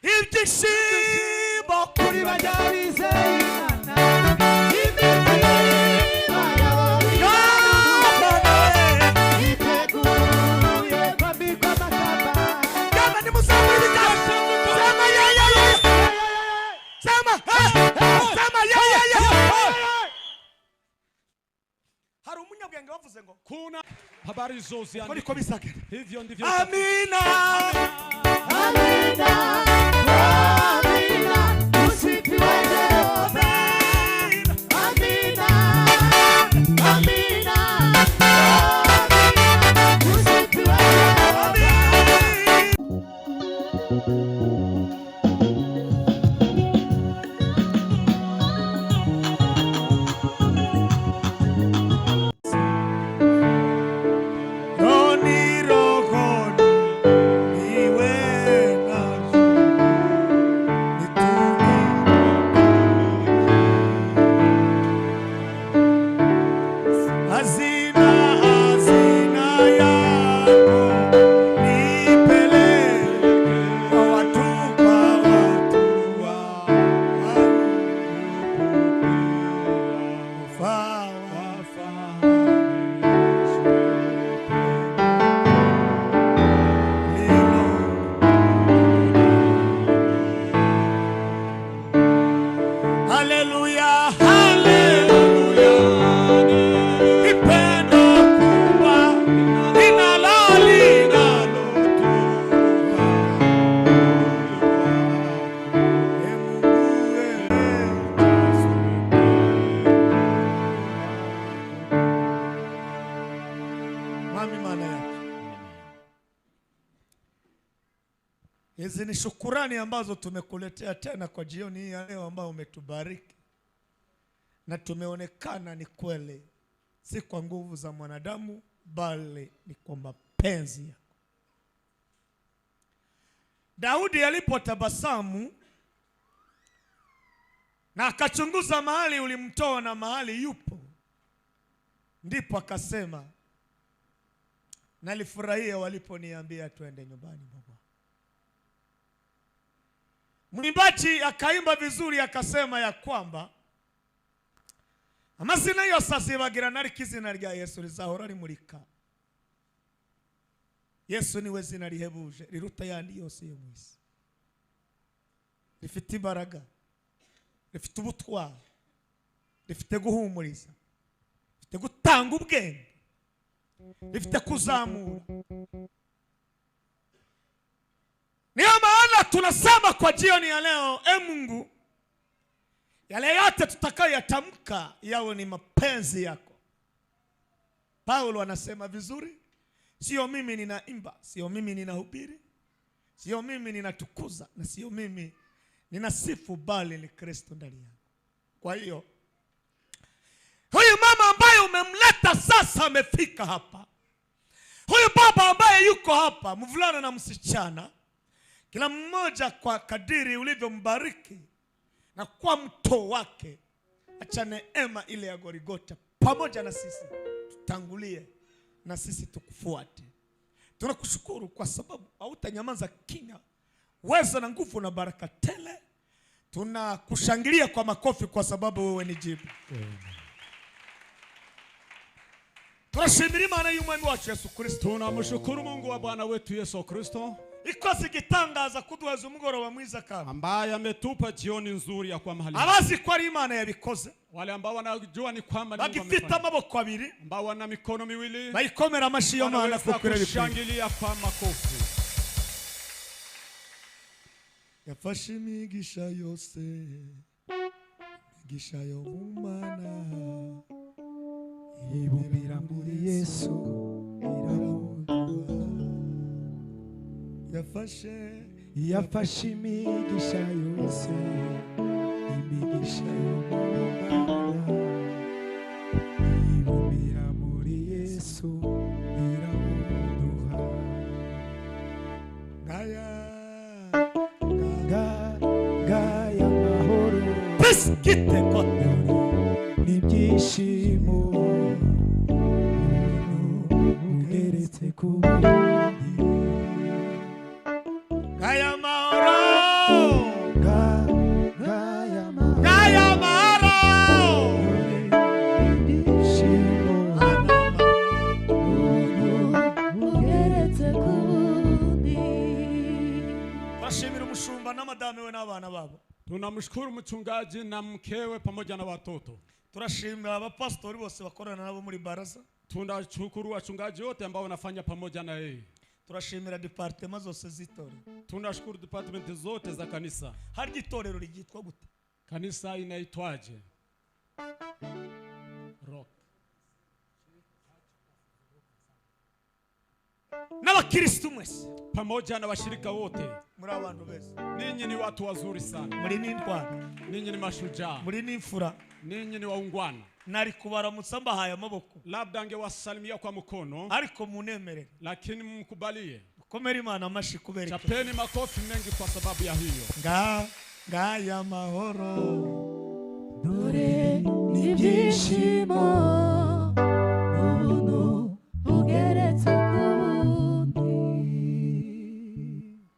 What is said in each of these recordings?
Ibyishimo kuri bajya bizeye Imana, imitima yabo iteguye kwambikwa amakamba. Kama nimuzamure ibiganza. Sema ya ya ya. Sema hey, sema ya ya ya. Hari umunyabwenge wavuze ngo Kuna habari zote ko niko bizagenda. Hivyo ndivyo. Amina. Amina, amina, usifiwe Jehova. Amina. Amina, amina, amina, usifiwe Jehova. Amina. Roni rohoni niwe nazo nitumie. Hazina, hazina yako nipeleke kwa watu, kwa watu wafahamishwe lilo. Haleluya, haleluya. Ipendo kubwa linalo linalotoka. E Mungu wetu. Mwami Mana yacu. Hizi ni shukurani ambazo tumekuletea tena kwa jioni hii ya leo ambayo umetubariki na tumeonekana ni kweli, si kwa nguvu za mwanadamu, bali ni kwa mapenzi yako. Daudi alipotabasamu na akachunguza mahali ulimtoa na mahali yupo, ndipo akasema, nalifurahia waliponiambia twende nyumbani mwa Bwana. Mwimbaji akaimba vizuri akasema ya kwamba amazina yose azibagirana ariko izina rya Yesu rizahora rimurika. Yesu niwe zina rihebuje riruta yandi yose yo mu isi, rifite imbaraga, rifite ubutwari, rifite guhumuriza, rifite gutanga ubwenge, rifite kuzamura. Niyo maana tunasema kwa jioni ya leo, e Mungu, yale yote tutakayoyatamka yawe ni mapenzi yako. Paulo anasema vizuri, sio mimi ninaimba, sio mimi ninahubiri, sio mimi ninatukuza, na sio mimi ninasifu, bali ni Kristo ndani yangu. Kwa hiyo huyu mama ambaye umemleta sasa amefika hapa, huyu baba ambaye yuko hapa, mvulana na msichana, kila mmoja kwa kadiri ulivyombariki na kwa mto wake, acha neema ile ya Gorigota pamoja na sisi tutangulie na sisi tukufuate. Tunakushukuru kwa sababu hautanyamaza kimya, weza na nguvu na baraka tele. Tunakushangilia kwa makofi kwa sababu wewe ni jibu. Turashimira Imana y'Umwami wacu Yesu Kristo Tunamshukuru Mungu wa Bwana wetu Yesu Kristo ikoze igitangaza kuduheza umugoroba mwiza kandi ambaye ametupa jioni nzuri ya kuwa mahali hapa. Abazi ko ari Imana yabikoze, Wale ambao wanajua ni kwamba ni Mungu bagifite amefanya, amaboko abiri, ambao wana mikono miwili, bayikomera amashyi iyo Mana wanaweza kuko irabikwiye. kushangilia kwa makofi. Yafashe imigisha yose, imigisha yo mu Mana, ibumbira muri Yesu iramuduha. Yafashe Yafashe imigisha yose, imigisha yo mu Mana, ibumbira muri Yesu iramuduha. Ngaya Ngaya mahoro bisikite kote n'ibyishimo, ubuntu bugeretse ku bundi. Ngaya mahoro. Turashimira umushumba na madame we n'abana babo. Tunamshukuru mchungaji na mkewe pamoja na watoto. Turashimira abapastori bose bakorana nabo muri baraza. Tunashukuru wachungaji wote ambao wanafanya pamoja na yeye. Turashimira departement zose z'itorero. Tunashukuru department zote za kanisa. Harya itorero ryitwa gute? Kanisa inaitwaje? Rock. N'abakristu mwese pamoja na washirika wote, muri abantu beza. Ninyi ni watu wazuri sana. Muri n'intwari. Ninyi ni mashujaa. Muri n'imfura. Ninyi ni waungwana. Nari kubaramutsa mbahaye amaboko. Labda angewasalimia kwa mkono. Ariko munemerere. Lakini mkubalie. Komera Imana amashi kubera. Chapeni makofi mengi kwa sababu ya hiyo. Ngaya mahoro. Dore n'ibyishimo ubuntu bugeretse ku bundi.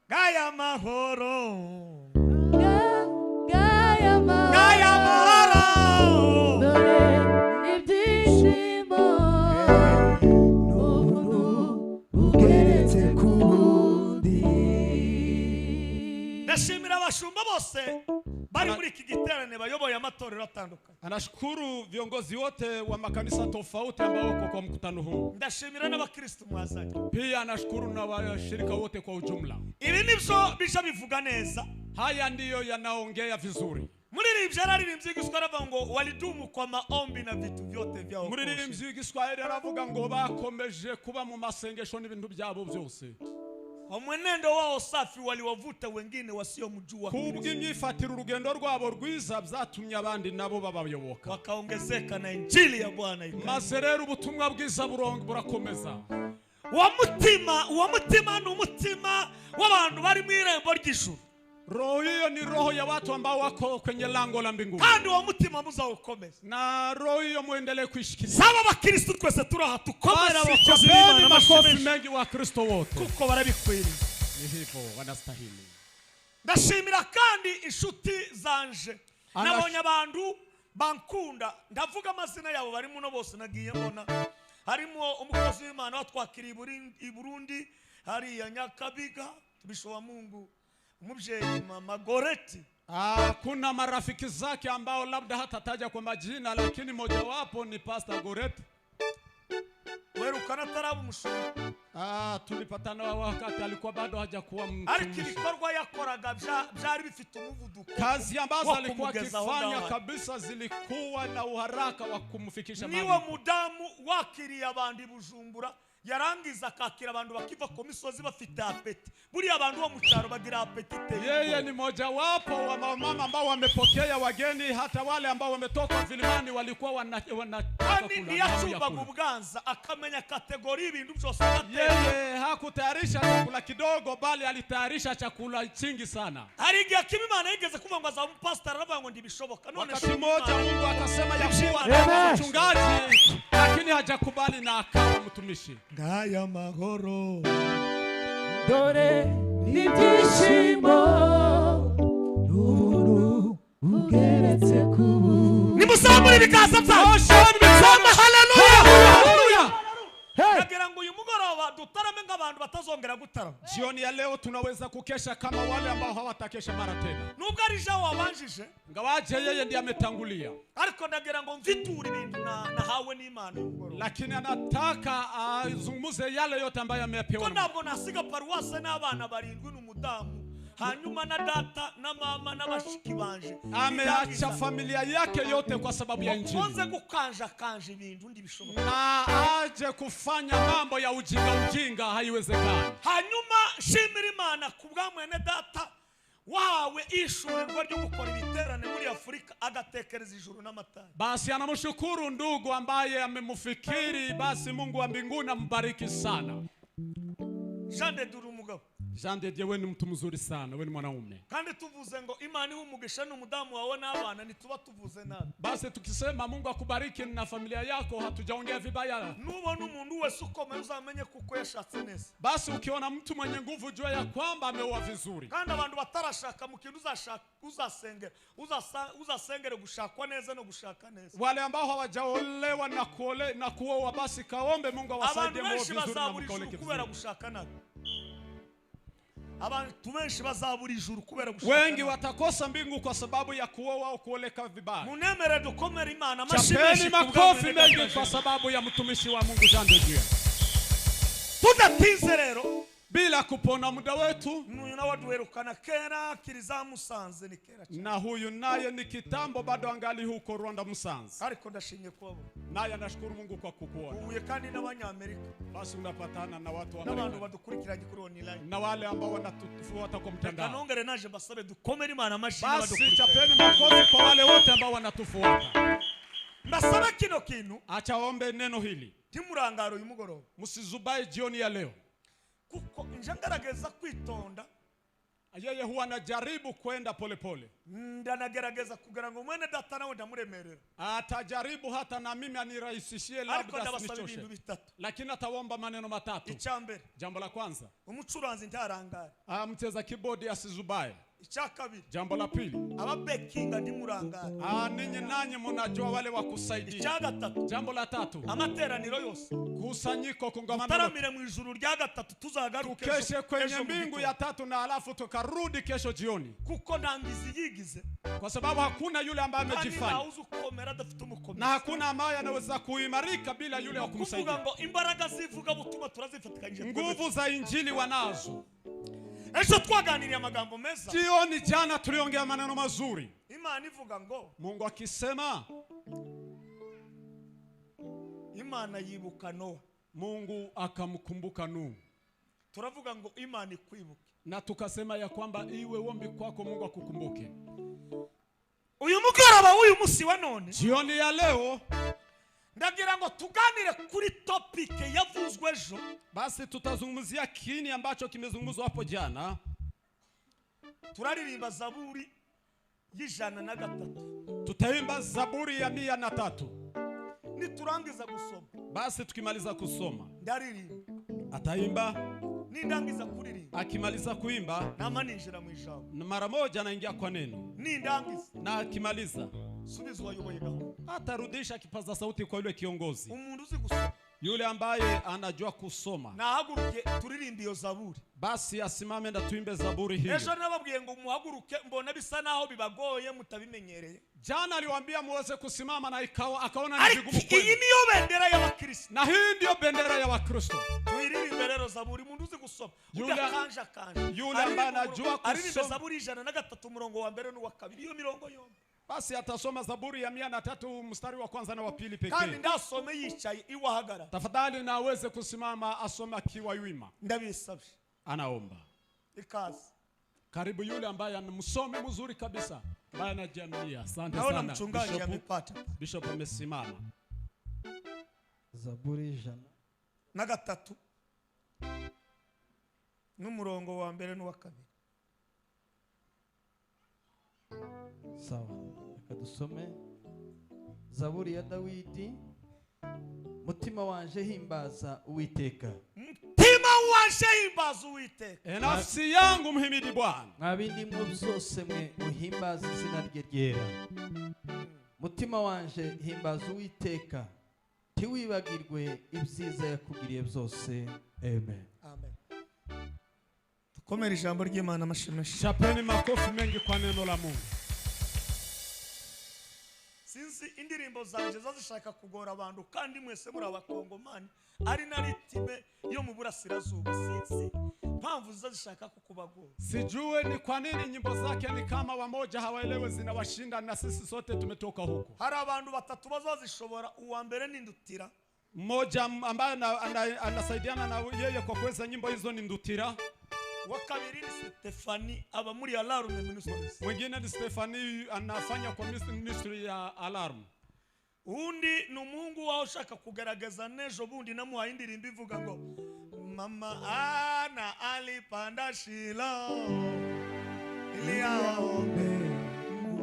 Ngaya mahoro. Ngaya mahoro. Dore ibyishimo ubuntu bugeretse ku bundi. Ndashimira abashumba bose bari muri iki giterane bayoboye amatorero atandukanye. Anashukuru viongozi wote wa makanisa tofauti ambao wako kwa mkutano huu. Ndashimira n'abakristo mwazanye. Pia anashukuru na washirika wote kwa ujumla. Ibi nibyo bija bivuga neza. Haya ndiyo yanaongea vizuri. Muririmbyi yararirimbye igiswahili aravuga ngo walidumu kwa maombi na vitu vyote vyao. Muririmbyi igiswahili aravuga ngo bakomeje kuba mu masengesho n'ibintu byabo byose. Kwa mwenendo wao safi waliwavuta wengine wasiomjua. Kubw'imyifatire urugendo rwabo rwiza byatumye abandi nabo babayoboka. Wakaongezeka na injili ya Bwana ikaenea. Maze rero ubutumwa bwiza burakomeza. Wa mutima ni umutima w'abantu bari mu irembo ry'ijuru. Roho hiyo ni roho ya watu ambao wako kwenye lango la mbinguni. Kandi wa mutima muzawukomeza. Na roho hiyo muendelee kuishikilia. Saba abakristo twese turaha tukomera abakozi b'Imana makofi mengi wa Kristo wote. Kuko barabikwiriye. Ni hivyo wanastahili. Ndashimira kandi inshuti zanje. Nabonye abantu bankunda. Ndavuga amazina yabo bari muno bose nagiye mbona. Harimo umukozi w'Imana watwakiriye i Burundi, hari ya Nyakabiga, tubisho wa Mungu. Umubyeyi mama Goreti. Kuna marafiki zake ambao labda hatataja kwa majina, lakini mojawapo ni Pastor Goreti. Werukana tarabu mushumba. Tulipatana wakati alikuwa bado hajakuwa mtumishi. Ariko ibikorwa yakoraga byari bifite umuvuduko. Kazi ambazo alikuwa akifanya kabisa zilikuwa na uharaka wa kumfikisha mahali. Niwe mudamu wakiriye abandi Bujumbura. Yarangiza akakira abantu bakiva ku misozi bafite apeti. Buriya abantu bo mu cyaro bagira apetite. Yeye ni moja wapo wa mama ambao wamepokea wageni, hata wale ambao wametoka vilimani walikuwa wanataka kula. Ntiyacumbaga ubwanza akamenya kategori ibintu byose. Yeye hakutayarisha chakula kidogo, bali alitayarisha chakula chingi sana. Hari igihe kimwe Imana yigeze kuvuga ngo azaba umupasiteri, aravuga ngo ndibishoboka. None wakati mmoja Mungu akasema ya kuwa mchungaji, lakini hajakubali na akawa mtumishi. Ngaya mahoro. Dore n'ibyishimo n'ubuntu bugeretse ku bundi. Nimuzamure ibiganza byanyu. Haleluya. Haleluya. Nagira ngo uyu mugoroba dutarame nk'abantu batazongera gutarama. Jioni ya leo tunaweza kukesha kama wale ambao hawatakesha mara tena. Nubwo ari Jean wabanjije, ingawaje yeye ndiye ametangulia. Ariko ndagira ngo mviture ibintu nahawe n'Imana uyu mugoroba. Lakini anataka azungumze yale yote ambayo amepewa. Ko ntabwo nasiga paruwase n'abana barindwi n'umudamu. Hanyuma na data na mama na bashiki banje. Ameacha familia yake yote kwa sababu ya injili. Konze gukanja kanje ibintu ndibishoboka. Na aje kufanya mambo ya ujinga ujinga haiwezekani. Hanyuma shimira Imana kubwa mwene data wawe ishurirwa ryo gukora ibiterane muri Afrika agatekereza ijuru n'amatara. Basi anamshukuru ndugu ambaye amemfikiri, basi Mungu wa mbinguni ambariki sana. Jean de Dieu umugabo. Jean de Dieu, wewe ni mtu mzuri sana, wewe ni mwanaume. Kandi tuvuze ngo Imana ihe umugisha n'umudamu wawe n'abana ntituba tuvuze nabi. Basi tukisema Mungu akubariki na familia yako hatujaongea vibaya. Nubona umuntu wese ukomeye uzamenye kuko yashatse neza. Basi ukiona mtu mwenye nguvu jua ya kwamba ameoa vizuri. Kandi abantu batarashaka mu kintu uzashaka uzasengera, uzasengere gushakwa neza no gushaka neza. Wale ambao hawajaolewa na kuole na kuoa basi kaombe Mungu awasaidie muoe vizuri na mkaoleke kubera vizuri. Gushaka nabi. Abantu benshi bazabura ijuru kubera gushaka. Wengi watakosa mbingu kwa sababu ya kuoa au kuoleka vibaya. Munemere dukomere Imana amashyi Chapeni makofi mengi kwa sababu ya mtumishi wa Mungu Jean de Dieu. Tudatinze rero bila kupona muda wetu. Na huyu naye ni kitambo bado angali huko Rwanda Musanze. Naye anashukuru Mungu kwa kukuona. Basi unapatana na watu wa Amerika na wale ambao wanatufuata kwa mtandao. Basi chapeni makofi kwa wale wote ambao wanatufuata. Acha ombe neno hili. Msizubae jioni ya leo. Kuko njangarageza kwitonda. Yeye huwa anajaribu kwenda polepole. Ndanagerageza kugira ngo mwene data nawe ndamuremerera. Atajaribu hata na mimi anirahisishie labda asinichoshe. Lakini ataomba maneno matatu. Icyambere. Jambo la kwanza. Umucuranzi ntarangara. Mcheza keyboard asizubae. Icyakabiri. Jambo la pili. Ababekinga ndimurangara. Ninyi nanyi mnajua wale wa kusaidia. Icyagatatu. Jambo la tatu. Amateraniro yose. Kusanyiko kongamano. Taramire mu ijuru rya gatatu tuzagaruke. Tukeshe kwenye mbingu ya tatu na alafu tukarudi kesho jioni. Kuko ndangizi yigize. Kwa sababu hakuna yule ambaye amejifanya. Na hakuna ambaye anaweza kuimarika bila yule wa kumsaidia. Imbaraga zivuga butuma turazifatikanyije. Nguvu za injili wanazo. Ejo twaganiriye amagambo meza. Jioni jana tuliongea maneno mazuri. Imana ivuga ngo Mungu akisema Imana yibuka Noa. Mungu akamkumbuka Nuhu. Turavuga ngo Imana ikwibuke. Na tukasema ya kwamba iwe ombi kwako Mungu akukumbuke. Uyu mugoroba w'uyu musi wa none. Jioni ya leo ndagira ngo tuganire kuri topic yavuzwe ejo. Basi tutazungumzia kini ambacho kimezungumzwa hapo jana. Turaririmba Zaburi y'103. Tutaimba Zaburi ya 103. Niturangiza gusoma. Basi tukimaliza kusoma ndaririmba. Ataimba. Nindangiza kuririmba. Akimaliza kuimba nama ninjira mu ijambo. Mara moja anaingia kwa neno. Nindangiza. Na akimaliza subizwa yoboye gahunda. Atarudisha kipaza sauti kwa yule kiongozi. Umuntu uzi gusoma. Yule ambaye anajua kusoma. Na haguruke turirimbe iyo Zaburi. Basi asimame na tuimbe Zaburi hiyo. Ejo nababwiye ngo muhaguruke mbona bisa naho bibagoye mutabimenyereye. Jana aliwaambia muweze kusimama na ikawa akaona ni vigumu kwenu. Iyi niyo bendera y'Abakristo. Na hii ndio bendera ya Wakristo. Tuiririmbe rero Zaburi umuntu uzi gusoma. Udakanja kanja. Yule ambaye anajua kusoma. Aririmbe Zaburi 103 murongo wa mbere n'uwa kabiri iyo mirongo yombi. Basi atasoma Zaburi ya 103 mstari wa kwanza na wa pili pekee. Kandi ndasome yicaye iwahagara. Tafadhali na aweze kusimama asome akiwa wima. Ndabisabye. Anaomba. Ikaze. Karibu yule ambaye anamsome mzuri kabisa. Ambaye anajiaminia. Asante Naona sana. Mchungaji amepata. Bishop amesimama. Zaburi 103 n'umurongo wa mbere n'uwa kabiri. Sawa, reka dusome Zaburi ya Dawidi. Mutima wanje himbaza Uwiteka. Mutima wanje himbaza Uwiteka. Nafsi yangu mhimidi Bwana. Mwabindimwo byose mwe muhimbaza izina rye ryera. Mutima wanje himbaza Uwiteka, ntiwibagirwe ibyiza yakugiriye byose. Amen. Amen. Tukomere ijambo ry'Imana amashimisha. Chapeni makofi mengi kwa neno la Mungu. Sinzi indirimbo zanje zazishaka kugora abantu kandi mwese muri abakongomani ari na ritime yo mu burasirazuba. Sinzi mpamvu zazishaka kukubagora. Sijue ni kwa nini nyimbo zake ni kama wamoja hawaelewe zinawashinda na sisi sote tumetoka huko. Hari abantu batatu bazazishobora, uwa mbere ni Ndutira. Mmoja ambaye anasaidiana na yeye kwa kuweza nyimbo hizo ni Ndutira. Wa kabiri ni Stefani aba muri Alarm Ministries. Mwingine ni Stefani anafanya kwa ministry ya Alarm. Undi ni umuhungu wawe ushaka kugaragaza nejo bundi namuhaye indirimbo ivuga ngo mama ana alipanda Shilo ili aombe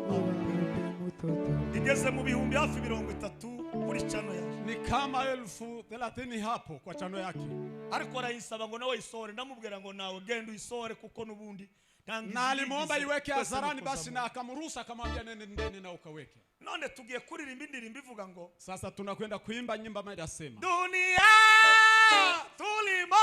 Mungu. Igeze mu bihumbi hafi 30 kuri chano yake. Ni kama 30,000 hapo kwa chano yake. Ariko arayisaba ngo nawe isore, ndamubwira ngo nawe genda uisore kuko nubundi na alimuomba iweke hadharani basi na akamruhusu akamwambia nene ndeni na ukaweke. None tugiye kuririmba indirimbo ivuga ngo sasa tunakwenda kuimba nyimbo ambayo inasema dunia tulimo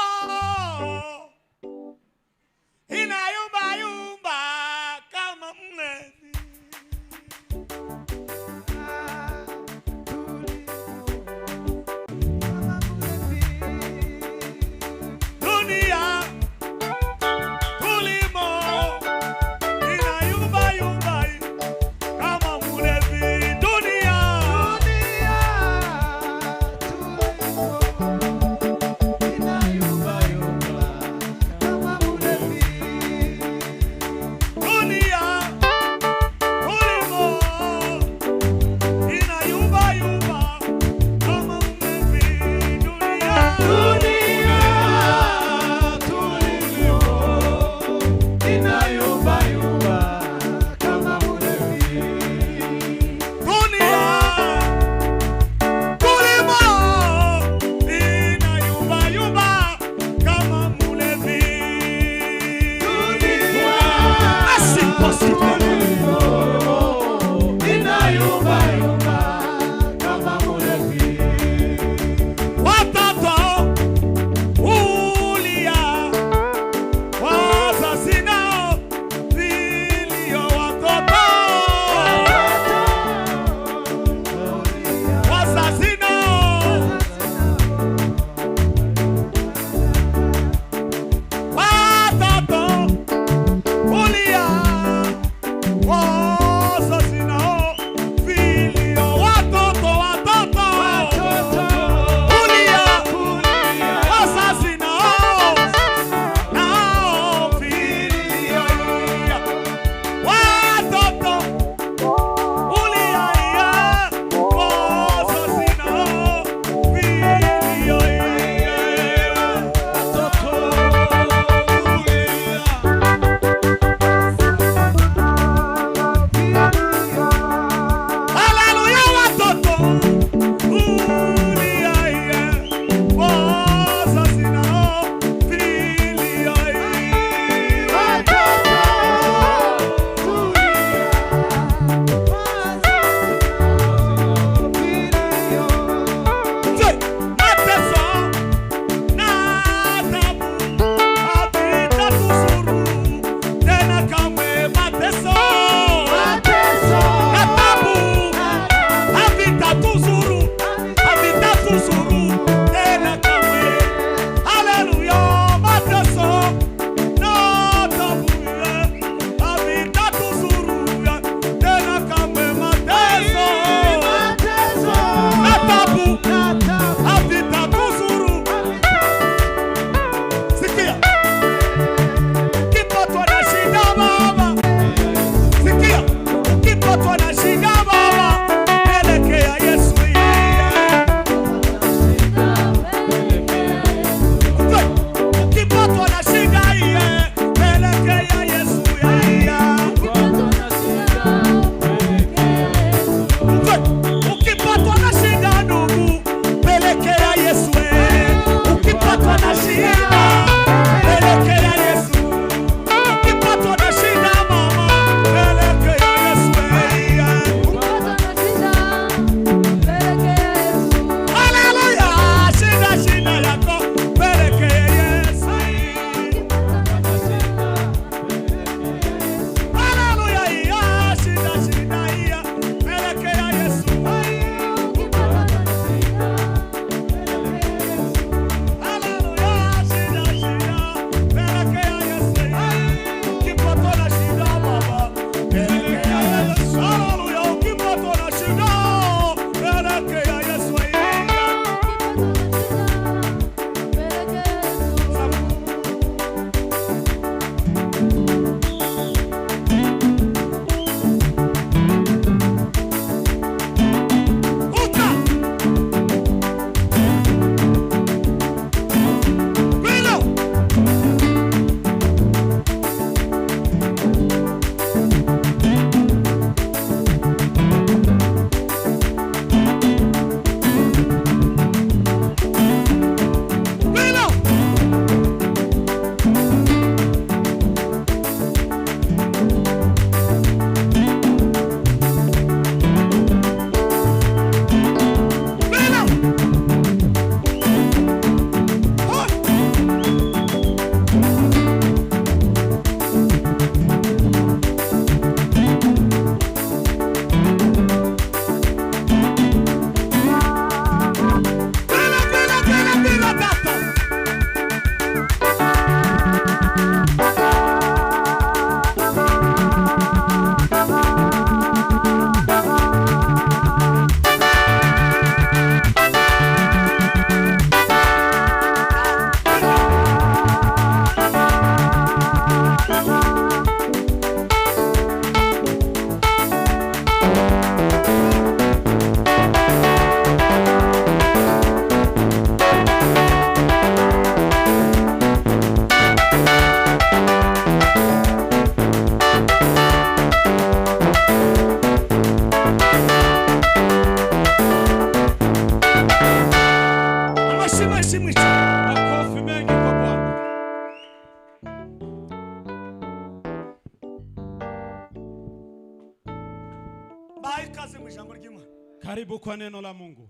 Mbahaye ikaze mu ijambo ry'Imana. Karibu kwa neno la Mungu.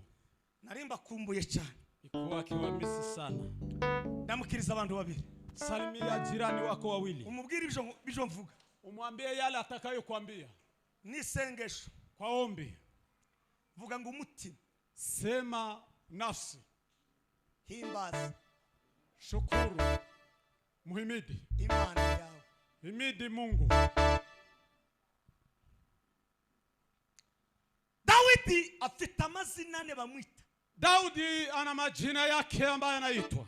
Narimba kumbuye cyane. Ikuwa kiwamisi sana. Ndamukiriza abantu babiri. Salimia jirani wako wawili. Umubwire ibyo mvuga. Umwambie yale atakayokuambia. Nisengesho. Kwa ombi. Vuga ngo umutima. Sema nafsi. Himbaza. Shukuru. Muhimidi. Imana yawe. Himidi Mungu. Dawidi afite amazina ane bamwita. Daudi ana majina yake ambayo anaitwa.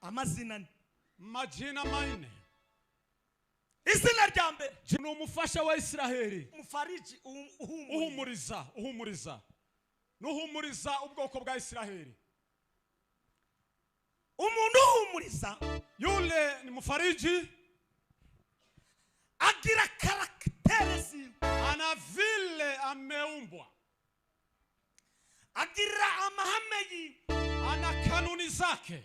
Amazina ane. Majina manne. Izina rya mbere. Ni umufasha wa Israeli. Umufariji uhumuriza, uhumuriza. Nuhumuriza ubwoko bwa Israeli. Umuntu uhumuriza yule ni mfariji, agira karaktere ziwe, ana vile ameumbwa, agira amahame yiwe, ana kanuni zake,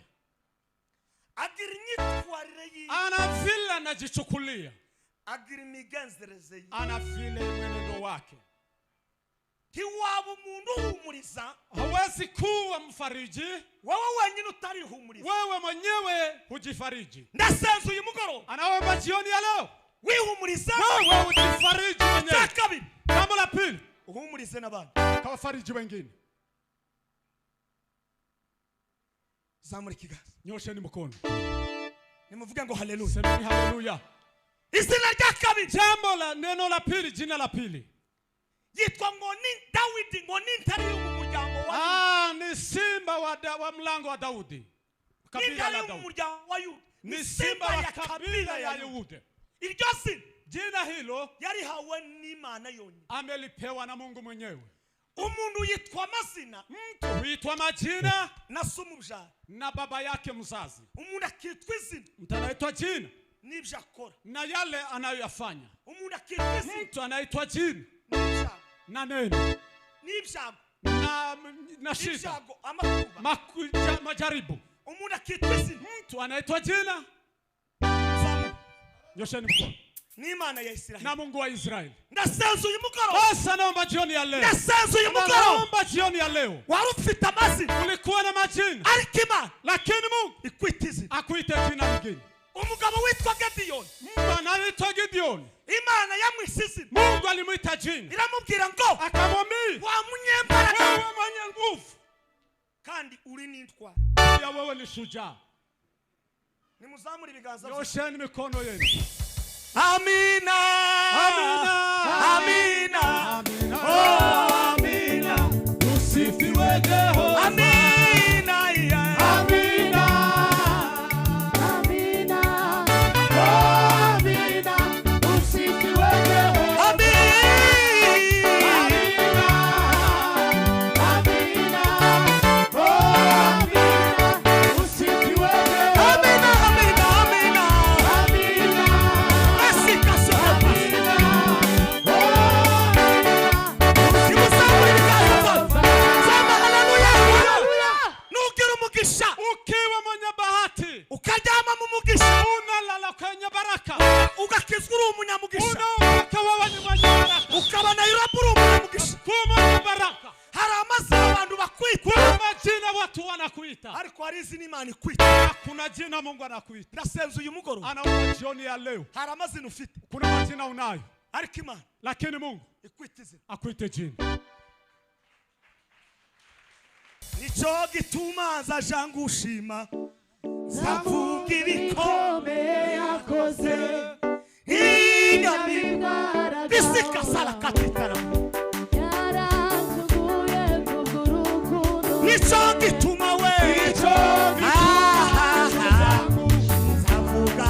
agira imyitwarire yiwe, ana vile anajichukulia, agira imigenzereze yiwe, ana vile mwenendo wake. Ntiwaba umuntu uhumuriza, hawezi kuwa mfariji wewe wenyine utarihumuriza. Wewe mwenyewe hujifariji. Ndasenze uyu mugoroba. Anaomba jioni ya leo wihumurize, wewe ujifariji mwenyewe. Kabiri. Jambo la pili, uhumurize n'abandi, kawafariji wengine. Zamura ikiganza, nyosheni mkono, nimuvuge ngo haleluya. Semeni haleluya. Izina rya kabiri, jambo la neno la pili, jina la pili yitwa ngo ni Dawidi, ngo ni intare yo mu muryango wa Yuda. Ni simba wa mlango wa Daudi. Kabila la Daudi. Muryango wa Yuda. Ni simba wa kabila ya Yuda. Iryo zina, jina hilo yarihawe n'Imana yonyine. Amelipewa na Mungu mwenyewe. Umuntu yitwa amazina, mtu huitwa majina na se umubyara, na baba yake mzazi. Umuntu akitwa izina, mtu anaitwa jina n'ibyo akora, na yale anayoyafanya. Umuntu akitwa izina, mtu anaitwa jina na neno, n'ibyago, na shida, majaribu. Umuntu akitwa izina, mtu anaitwa jina. Nyosheni mkono. N'Imana ya Israeli, na Mungu wa Israeli. Ndasenze uyu mugoroba. Basi naomba jioni ya leo. Ndasenze uyu mugoroba. Naomba jioni ya leo. Wari ufite amazina, ulikuwa na majina, ariko Imana lakini Mungu ikwita izina, akuite jina lingine. Umugabo witwa Gideon, mtu anaitwa Gideon, Imana yamwise izina. Mungu alimwita jina, iramubwira ngo, akamwambia, wa munyembaraga, wewe mwenye nguvu kandi uri n'intwari, ya wewe ni shujaa. Nimuzamure ibiganza, nyosheni mikono yenu. Amina, amina, amina, amina, oh amina, usifiwe Jehova. Amina, yeah. Amina, amina, oh amina, usifiwe Jehova. Amina, amina, oh amina, usifiwe Jehova. Amina, amina, amina, amina. Ukiwa mwenye bahati, ukaryama mu mugisha, unalala kwenye baraka, ugakizwa uri umunyamugisha, unaoka wewe ni mwenye baraka, ukaba Nairobi uri umunyamugisha, kuwa mwenye baraka. Hari amazina abantu bakwita, kuna majina watu wanakuita, ariko hari izina Imana ikwita. Kuna jina Mungu anakuita. Ndasenze uyu mugoroba. Anaomba jioni ya leo. Hari amazina ufite, kuna majina unayo, ariko Imana, lakini Mungu ikwita izina, akuite jina. Nico gituma nzaja ngushima, nzavuga ibikomeye yakoze, inyamibwa bisika sala katitara. Nico gituma we, nico gituma nzavuga,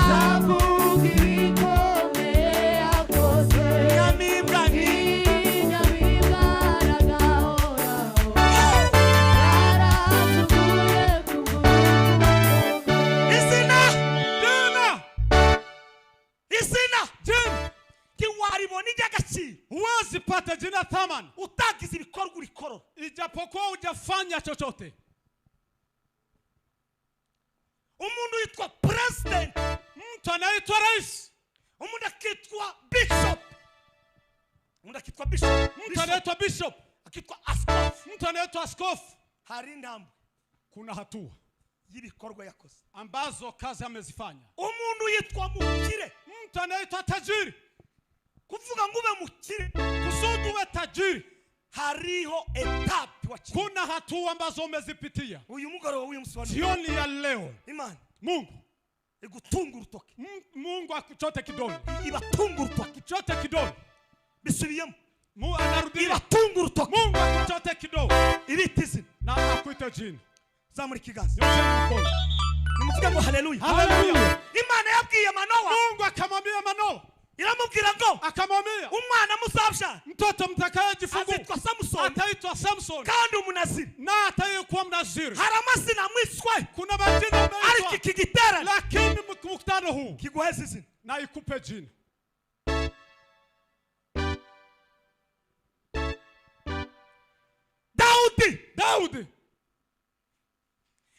nzavuga ibikomeye yakoze, inyamibwa inyamibwa aragahoraho. Izina, jina, izina, jina ntiwaribona iry'agaciro. Huwezi pata jina thamani utagize ibikorwa urikorora, ijapokuwa hujafanya chochote. Umuntu yitwa president, mtu anaitwa rais, umuntu akitwa bishop, Umuntu akitwa bishop. Mtu anaitwa bishop. Akitwa askofu. Mtu anaitwa askofu. Hari intambwe. Kuna hatua y'ibikorwa yakoze ambazo kazi amezifanya. Umuntu yitwa mukire. Mtu anaitwa tajiri. Kuvuga ngo ube mukire, kusudi uwe tajiri, hariho etape waciye. Kuna hatua ambazo umezipitia. Uyu mugoroba w'uyu munsi wa none, jioni ya leo, Imana Mungu igutunga urutoki. Mungu akuchote kidole. Ibatunga urutoki. Akuchote kidole. Bisubiyemo. Mungu anarudia. Ibatunga urutoki. Mungu akuchote kidole. Ibita izina. Na akuite jina. Zamura ikiganza. Nyosheni mkono. Nimuvuge ngo haleluya. Haleluya. Imana yabwiye Manowa. Mungu akamwambia Manowa. Iramubwira ngo akamwambia umwana muzabyara, mtoto mtakayejifungua azitwa Samson, ataitwa Samson, kandi umunaziri, na atayekuwa mnaziri. Hari amazina mwiswe, kuna majina umeitwa, ariko iki giterane, lakini mkutano huu kiguheze izina na ikupe jina. Daudi.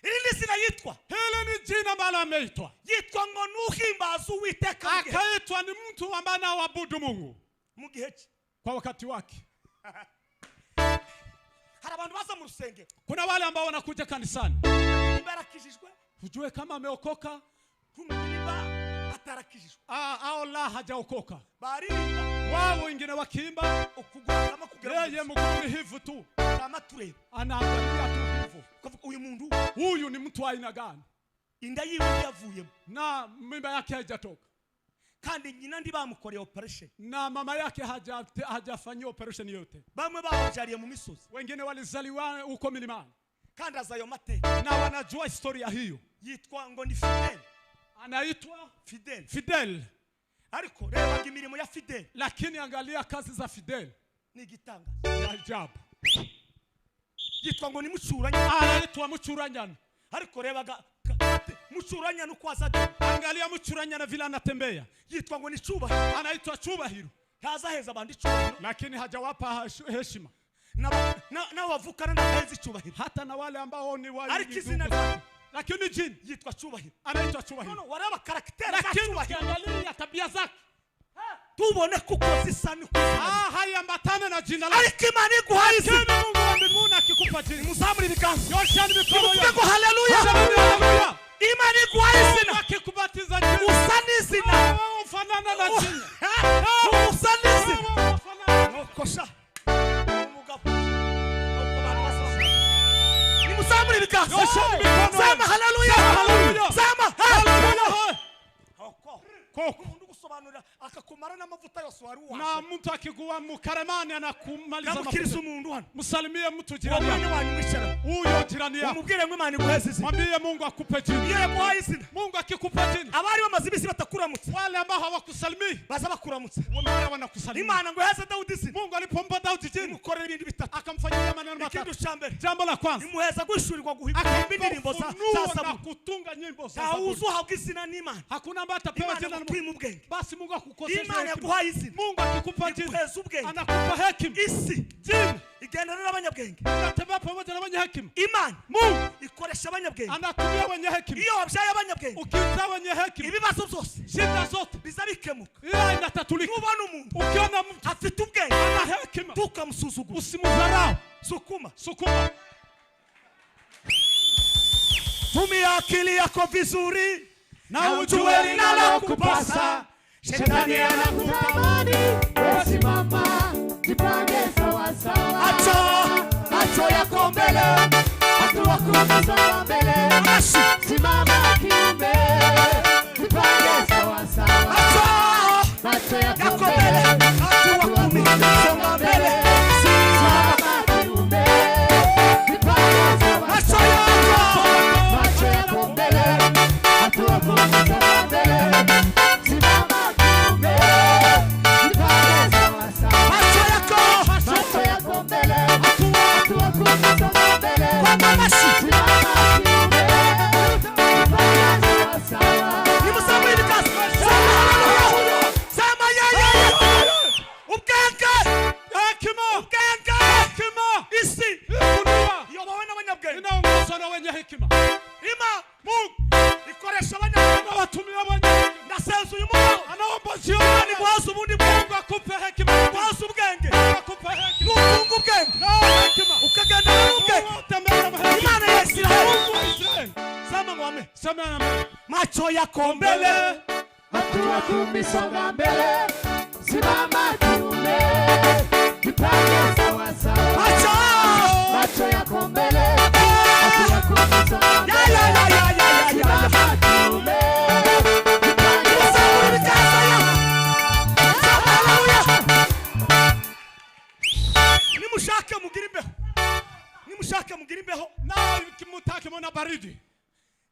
Hili zina yitwa. Hili ni jina ambalo ameitwa. Yitwa ngo nuhimbaza Uwiteka mu gihe. Akaitwa ni mtu ambaye anaabudu Mungu. Mu gihe cye. Kwa wakati wake. Hari abantu baza mu rusengero. Kuna wale ambao wanakuja kanisani. Niba yarakijijwe, hujue kama ameokoka, niba atarakijijwe. Au la hajaokoka. Baririmba. Wao wengine wakiimba, ukugura kama kugera. Yeye mguu ni hivi tu. Kama tureba. Anaangalia tu hivyo. Uyu muntu, huyu ni mtu aina gani? Inda yiwe yavuyemo. Na mimba yake haijatoka. Kandi nyina ndi bamukoreye operation. Na mama yake hajafanyiwa operation yote. Bamwe bababyariye mu misozi. Wengine walizaliwa huko milimani. Kandi azayo mateka. Na wanajua historia hiyo. Yitwa ngo ni Fidel. Anaitwa Fidel. Fidel. Ariko reba imirimo ya Fidel. Lakini angalia kazi za Fidel. Ni igitangaza. Ni ajabu. Yitwa ngo ni Mucuranya. Anaitwa Mucuranya. Ariko reba Mucuranya nuko aza. Angalia Mucuranya na vile anatembea. Yitwa ngo ni Cubahiro. Anaitwa Cubahiro. Haza heza abandi icubahiro. Lakini hajawapa heshima. Na wavukana na hezi icubahiro. Hata na wale ambao ni wale. Ariko izina rye lakini jina yitwa Cubahiro. Anaitwa Cubahiro. No, wareba karakteri za Cubahiro. Angalia tabia zake. Tubone kuko zisa niko. Haiambatane na jina lake. Ariko Imana iguhaye izina. Mungu wa mbinguni akikupa jina. Muzamure ibiganza. Nyosheni mikono yenu. Muvuge ngo haleluya. Haleluya. Imana iguhaye izina. Akikubatiza jina. Usa n'izina. Ufanana na jina. Usa n'izina. Nokosha. Umugabo. Nimuzamure ibiganza. Nyosheni mikono. Sema haleluya. Haleluya. Sema haleluya. Koko. Umuntu gusobanura akakumara n'amavuta yose wari waje. Na mtu akikuwa mkaramani anakumaliza mafuta. Umuntu hano. Msalimie mtu jirani yako. Wanyu mwicara. Huyo jirani yako. Umubwire ngo Imana iguheze izina. Mwambie Mungu akupe jina. Iyo yaguhaye izina. Mungu akikupa jina. Abari bamaze iminsi batakuramutsa. Wale ambao hawakusalimii baza bakuramutsa. Wamara wanakusalimia. Imana ngo iheze Daudi izina. Mungu alipompa Daudi jina, imukorera ibintu bitatu. Akamfanyia maneno matatu. Ikintu cya mbere. Jambo la kwanza. Imuheza guhishurirwa guhimba indirimbo za Zaburi. Kutunga nyimbo za Zaburi. Ntawuzi uhabwa izina n'Imana. Hakuna ambaye atapewa jina na Mungu. Ubwenge. Basi Mungu akukosesha. Imana yaguhaye izina. Mungu akikupa jina. Ubwenge. Anakupa hekima. Isi jina igendana n'abanyabwenge. Anatembea pamoja na wenye hekima. Imana Mungu ikoresha abanyabwenge. Anatumia wenye hekima. Iyo wabyaye abanyabwenge. Ukizaa wenye hekima. Ibibazo byose. Shida zote biza bikemuka. Ila inatatulika. Nubona umuntu ukiona mtu afite ubwenge, ana hekima, tukamusuzugura. Usimdharau. Sukuma. Sukuma. Tumia akili yako vizuri na ujue linalokupasa. Shetani anakutamani, wewe simama, jipange sawa sawa. Macho yako mbele, hatua kumi songa mbele. Simama kiume, jipange sawa sawa. Macho yako mbele, hatua kumi songa mbele. Simama kiume, jipange sawa sawa. Macho yako mbele, hatua kumi songa mbele. Simama kiume, jipange sawa sawa. Macho yako mbele, hatua kumi songa mbele. Simama kiume, jipange sawa sawa. Nimusamure ibiganza. Sema haleluya. Sema yeye. Ubwenge. Hekima. Ubwenge. Hekima. Isi dunia iyobowe n'abanyabwenge. Inaongozwa na wenye hekima. Ima Mungu ikoresha abanyabwenge. Anawatumia wenye hekima. Ndasenza uyu mugabo. Anaomba jioni guhaza ubundi bwenge. Mungu akupe hekima. Guhaza ubwenge. kusonga mbele. Simama kiume, jipange sawa sawa. Macho, macho yako mbele, hatua kumi songa mbele. Ya, ya, ya, ya, ya, ya. Simama kiume, jipange sawa sawa. Nimushake mugire imbeho. Nimushake mugire imbeho. Nawe mutake mona baridi.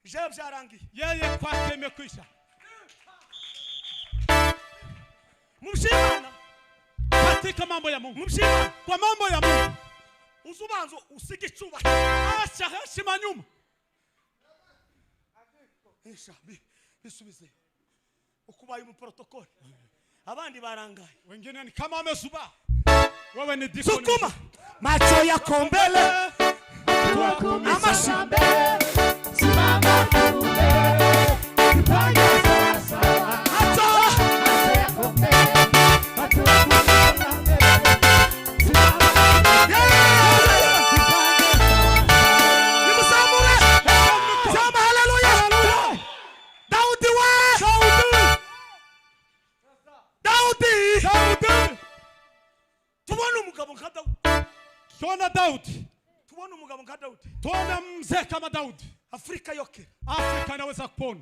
Jewe byarangiye. Yeye kwake imekwisha. Mumshimana. Katika mambo ya Mungu. Mumshimana. Kwa mambo ya Mungu. Uzubanzo usige icyubahiro. Acha heshima nyuma. Esha bisubize. Ukubaye mu protocol. Abandi barangaye. Wengine ni kama wamezuba. Wewe ni dikoni. Sukuma. Macho yako mbele. Hatua kumi Amashi. songa mbele. Simama kiume, jipange sawa sawa. Macho. Macho yako mbele, hatua kumi songa mbele. Simama kiume, jipange sawa sawa. Nimuzamure. Sema haleluya. Daudi we. Daudi. Daudi. Tubone umugabo nka Daudi. Tuona Daudi. Tubone umugabo nka Daudi. Tuona mzee kama Daudi. Afrika yoke. Afrika inaweza kupona.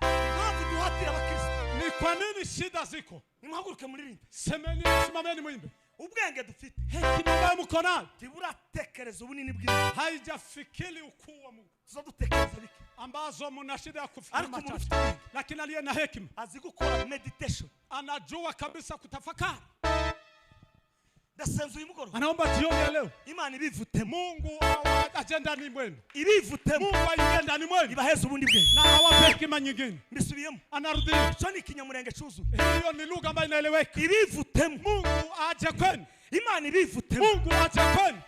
Impamvu duhatira abakristo. Ni kwa nini shida ziko? Nimuhaguruke muririmbe. Semeni, simameni muimbe. Ubwenge dufite Hekima ambayo mko nayo ntiburatekereza ubunini bw'Imana. haijafikiri ukuu wa Mungu. Tuzadutekereza bike. Ambazo mna shida ya kufikiri Ariko umuntu machache. ufite ubwenge Lakini aliye na hekima azi gukora meditation. anajua kabisa kutafakari. Ndasenze uyu mugoroba. Anaomba jioni ya leo Imana ibivutemo. Mungu aje ndani mwenu. Ibivutemo. Mungu aingie ndani mwenu Ibaheze ubundi bwenge. na awape hekima nyingine. Mbisubiyemo. Anarudia. Icyo ni ikinyamurenge cyuzuye. Hiyo ni lugha ambayo inaeleweka. Ibivutemo. Mungu aje kwenu. Imana ibivutemo. Mungu aje kwenu.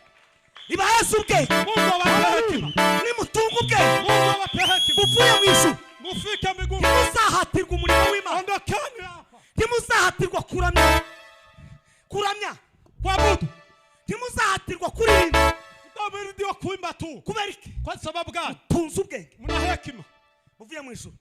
Ibaheze ubwenge. Mungu awape hekima. Nimutunga ubwenge Mungu awape hekima. buvuye mu ijuru. Mufike mbinguni. Ntimuzahatirwa umurimo w'Imana. Ondokeni hapa. Ntimuzahatirwa kuramya. Kuramya. Kuabudu. Ntimuzahatirwa kuririmba. Ndio kuimba tu. Kubera iki? Kwa sababu gani? Tunze ubwenge Mna hekima buvuye mu ijuru.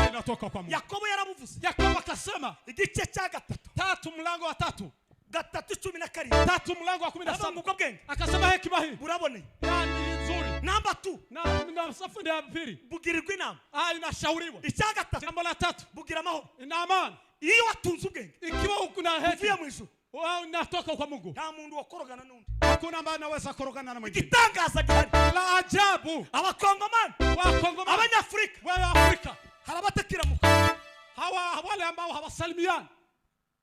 inatoka kwa Mungu. Yakobo yarabuvuze. Yakobo akasema Igice cya gatatu. 3 mlango wa 3. 3:17. 3 mlango wa 17. Aravuga ubwo bwenge Akasema hekima hii buraboneye. yani ni nzuri. Namba 2 Na safu ya pili. bugirirwa inama. Inashauriwa. Icya gatatu Jambo la 3 bugira amahoro. ina amani. Iyo watunze ubwenge Ikiwa kuna buvuye hekima mu ijuru unatoka kwa Mungu. nta muntu wakorogana n'undi. Hakuna ambaye anaweza korogana na mwingine. Igitangaza gihari. La ajabu. Abakongomani, Wakongomani, Abanyafurika, wewe Afrika, hari abatakiramuka. hawa wale ambao hawasalimiani.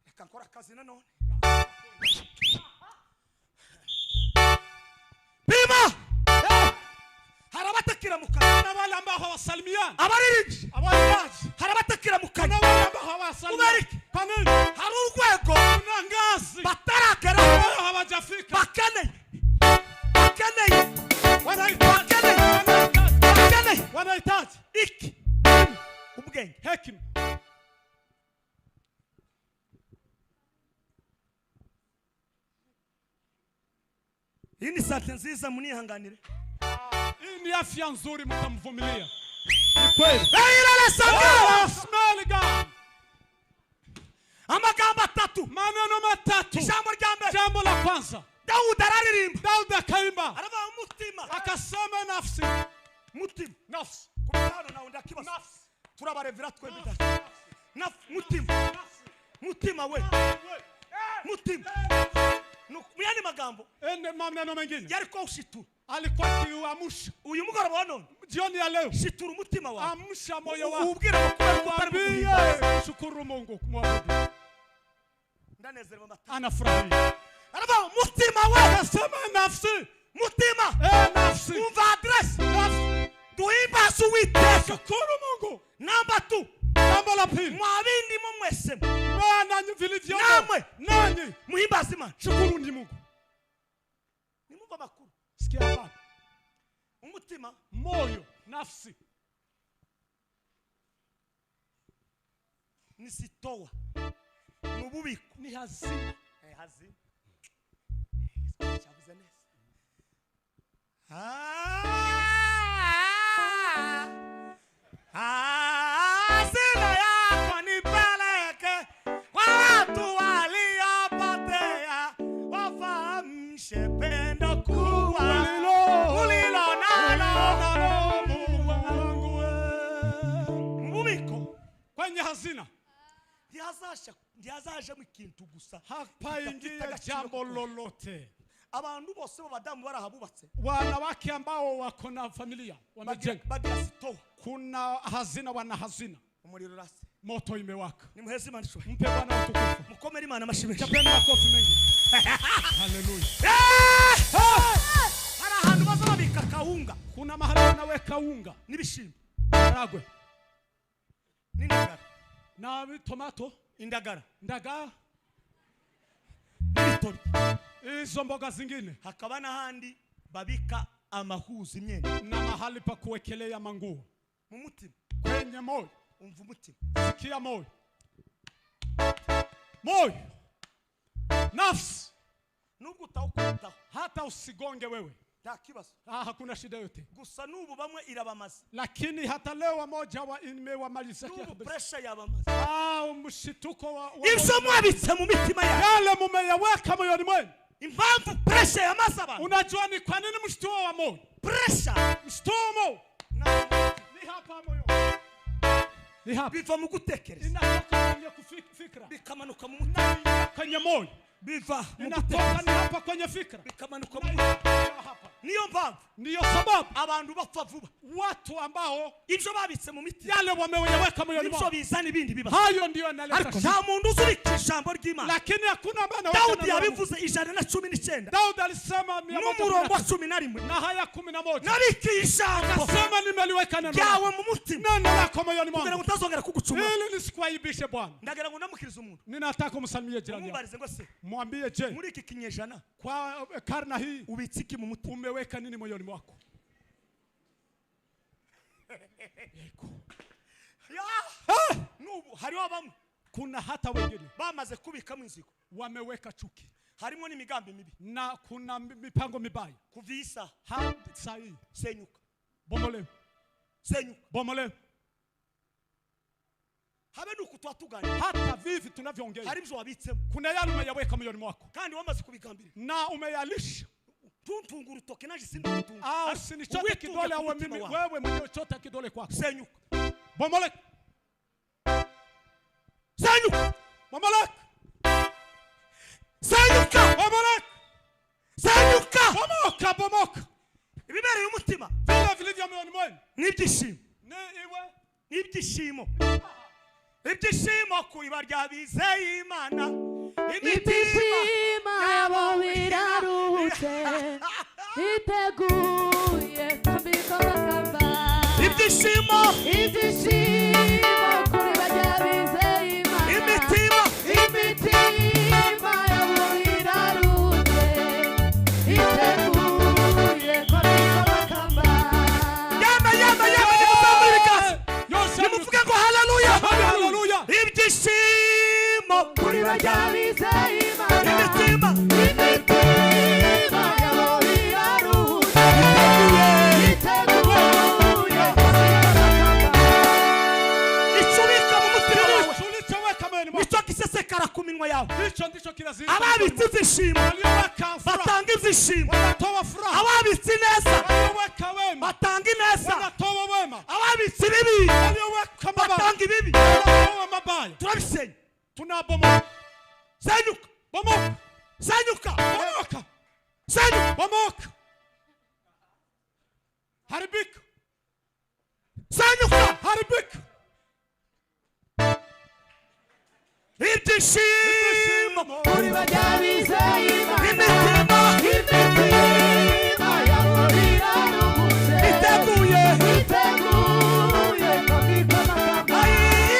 Reka nkore akazi nanone. Pima. Hari abatakiramuka. Kuna wale ambao hawasalimiani. Abaririmbyi, Awaimbaji. hari abatakiramuka. Kuna wale ambao hawasalimiani. Kubariki. Kwa nini? Hari urwego Kuna ngazi batarageraho ambao hawajafika. bakeneye. Bakeneye. Wanahitaji. Bakeneye. Bakeneye. Wanahitaji Iki. Ubwenge. hekima. Iyi ni sante nziza munihanganire. Hii ni afya nzuri, mtamvumilia. Ni kweli. Eyirele sanga. Smell God. Amagambo atatu. Maneno matatu. Ijambo rya mbere. Jambo la kwanza, Dawudi araririmba. Daudi akaimba Aravuga umutima. akasema nafsi, Mutima. nafsi, Kubitano nawe ndakibaza. nafsi, Turabarevera twembi data. Mutima. Mutima we. Mutima. Mu yandi magambo Ende maneno mengine yari ko ushitura. alikuwa akiamsha. Uyu mugoroba wa none Jioni ya leo shitura umutima wawe. amsha moyo wako, Ubwira ngo kubera ko utari buguhimbaza. mwambie shukuru Mungu, kumwabudu. Ndanezerewe amata. Anafurahia. Aravuga mutima we. Akasema nafsi, Mutima. nafsi, Umva address. nafsi, Duhimbaze Uwiteka. shukuru Mungu. Namba 2. Jambo la pili, Mwabindimo mwese maana vilivyomo Namwe. nanyi muhimbaze Imana. shukuru ni Mungu. Nimumva amakuru. Sikia habari, Umutima moyo, nafsi ni sitowa. Ni ububiko. ni hazina. Hazina. Cyavuze neza. Hazina yako nipeleke Ntihazajemo ikintu gusa. Hapaingie jambo lolote. Abantu bose b'abadamu barahabubatse. Wanawake ambao wako na familia wamejenga. Kuna hazina, wana hazina. Umuriro urase. Moto imewaka. Nimuheze Imana ishusho. Mpe Bwana utukufu. Mukomere Imana amashyi menshi. Chapeni makofi mengi. Haleluya. Hari ahantu baza babika kawunga. Kuna mahali wanaweka unga n'ibishimbo, maharagwe n'indagara na tomato, indagara, ndagaa, n'ibitori, hizo mboga zingine. Hakaba n'ahandi babika amahuzi, imyenda, na mahali pa kuwekelea manguo. Mu mutima, kwenye moyo, umva umutima, sikia moyo, moyo, nafsi. Nubwo utawukubitaho, hata usigonge wewe, nta kibazo. Hakuna shida yote. Gusa n'ubu bamwe irabamaze. Lakini hata leo wamoja wa imewamaliza N'ubu kabisa. pressure yabamaze. Mshituko wa Ibyo mwabitse mu mitima yanyu, yale mumeyaweka moyoni mwenu. Impamvu pressure yamaze abantu. Unajua ni kwa nini mshtuo wa moyo? Pressure, mshtuo wa moyo ni hapa moyo, ni hapa. Biva mu gutekereza, inatoka kwenye kufikra, bikamanuka mu mutima, kwenye moyo, biva mu inatoka ni gutekereza, hapa kwenye fikra, bikamanuka mu mutima. Hapa Niyo mpamvu, ndiyo sababu abantu bapfa vuba. Watu ambao ibyo babitse mu mitima, yale wameyaweka moyoni nibyo mwao, bizana ibindi bibazo. Hayo ndiyo yanaleta Ariko shida. nta muntu uzirika ijambo ry'Imana. Lakini hakuna ambaye anaweka Daudi neno la Mungu. yabivuze 119 Daudi alisema mia moja n'umurongo wa kumi na 11, na haya 11, nabikiye ijambo akasema nimeliweka neno ryawe lako, mu mutima, neno lako moyoni kugira ngo mwangu, utazongera kugucumura. ili nisikuaibishe Bwana. Ndagira ngo ndamukirize umuntu, Ninataka kumsalimia jirani yako, umubarize ngo se mwambie, je, muri iki kinyejana kwa karna hii ubitse iki mu mutima? umeweka nini moyoni mwako? Ya! N'ubu hariho bamwe, Kuna hata wengine bamaze kubikamo inzigo, wameweka chuki, harimo n'imigambi mibi. na kuna mipango mibaya. Kuva iyi saha, Hadi saa hii, senyuka, bomolewe, senyuka. bomolewe. Habe nuku twatuganira, Hata vivi tunavyoongea, hari ibyo wabitsemo, kuna yale umeyaweka moyoni mwako kandi wamaze kubigambirira. na umeyalisha. Tuntunga urutoke naje sindugutunga. Usinichote kidole au mimi, wewe mwenyewe chota kidole kwako. Senyuka, bomoleka, senyuka, bomoleka, senyuka, bomoleka, senyuka, bomoka, bomoka. Ibibereye umutima vile vilivyo moyoni mwenu n'ibyishimo, ni iwe n'ibyishimo, ibyishimo ku iba ry'abizeye Imana. Ibyishimo yabo biraruhutse, iteguye kwambikwa amakamba. Ibyishimo, ibyishimo kuri barya bizeye Imana. Imitima, imitima yabo biraruhutse, iteguye kwambikwa amakamba. Yama, yama, yama, nimuzamure ibiganza, Yosha, nimuvuge ngo haleluya, haleluya. Ibyishimo Kuri barya bizeye Imana. Imitima, imitima yabo biraruhutse, iteguye kwambikwa amakamba. Icyo ubika mu mutima wawe Tulichoweka moyoni mwako nicyo gisesekara ku minwa yawe. hicho ndicho kinazidi. Ababitse ibyishimo Walioweka furaha batanga ibyishimo, wanatoa furaha, ababitse ineza walioweka wema batanga ineza, wanatoa wema, ababitse ibibi walioweka mabaya batanga ibibi. wanatoa mabaya. Turabisenya, Tunabomoka, senyuka, bomoka, senyuka, bomoka, senyuka, bomoka, haribika, senyuka, haribika. Ibyishimo Kuri barya bizeye Imana. Imitima Imitima yabo biraruhutse, iteguye, iteguye kwambikwa amakamba. Ay,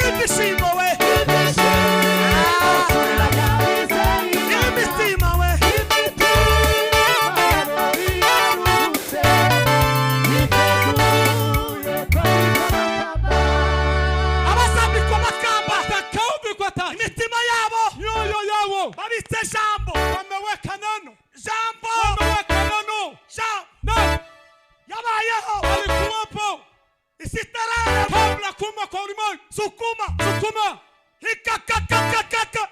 ibyishimo we, Ibyishimo kuri barya bizeye Imana. imitima we, Imitima yabo biraruhutse, iteguye kwambikwa amakamba. Abazambikwa amakamba, Watakaovikwa taji, imitima yabo mioyo yao babitse jambo, wameweka neno, jambo, wameweka neno, jambo na yabayeho alikuwepo isi itararema. kabla kuumbwa kwa ulimwengu. Sukuma, Sukuma, hikakakakakaka,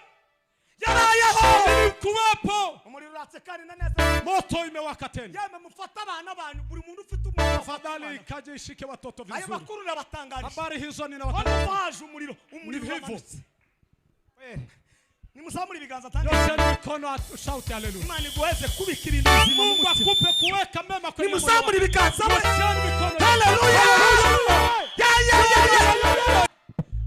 yarayeho, ilikuwepo. Umuriro uratse kandi na neza. Moto imewaka tena. Yemwe mufate abana banyu, buri muntu ufite umuriro. Tafadhali kaje ishike watoto Ayo vizuri. makuru nabatangarije. Habari hizo Hano ninawatangaza. haje umuriro, umuriro Ni hivyo. wamanutse. Nimuzamure ibiganza tange. Nyosheni mikono, shout hallelujah. Imana iguheze kubika ibintu bizima mu Mungu mutima. akupe kuweka mema kwenye moyo. Nimuzamure ibiganza. Nyosheni mikono. Hallelujah. Ya ya ya ya.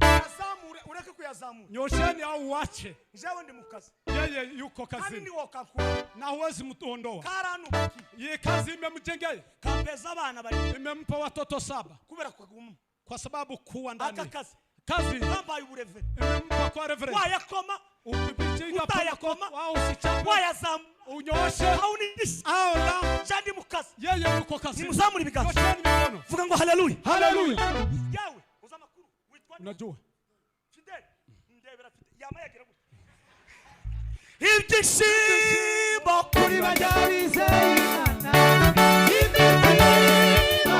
Yazamure, ureke kuyazamura. Nyosheni au uache. Jewe ndi mu kazi. Yeye yuko Kandi kazini ntiwokankura. na huwezi mtuondoa. Karanubakiye. Ye kazi imemjengea, Kampeza abana bari imempa watoto 7 kubera kuguma. kwa sababu kuwa Aka ndani. kazi Kazi kambaye ubureve. imempa kwa reverend. Wayakoma, Ukipiga Utayakoma. au usichape, wayazamura. unyooshe Aunigisha. au la. Je ndi mu kazi. Yeye yuko kazini. Nimuzamure ibiganza. Nyosheni mikono. Vuga ngo haleluya. Haleluya. Yawe uza amakuru witwa nde? Unajua Fidel ndebera Fidel yama yagira gutya. Ibyishimo kuri bajya bizeye Imana, imitima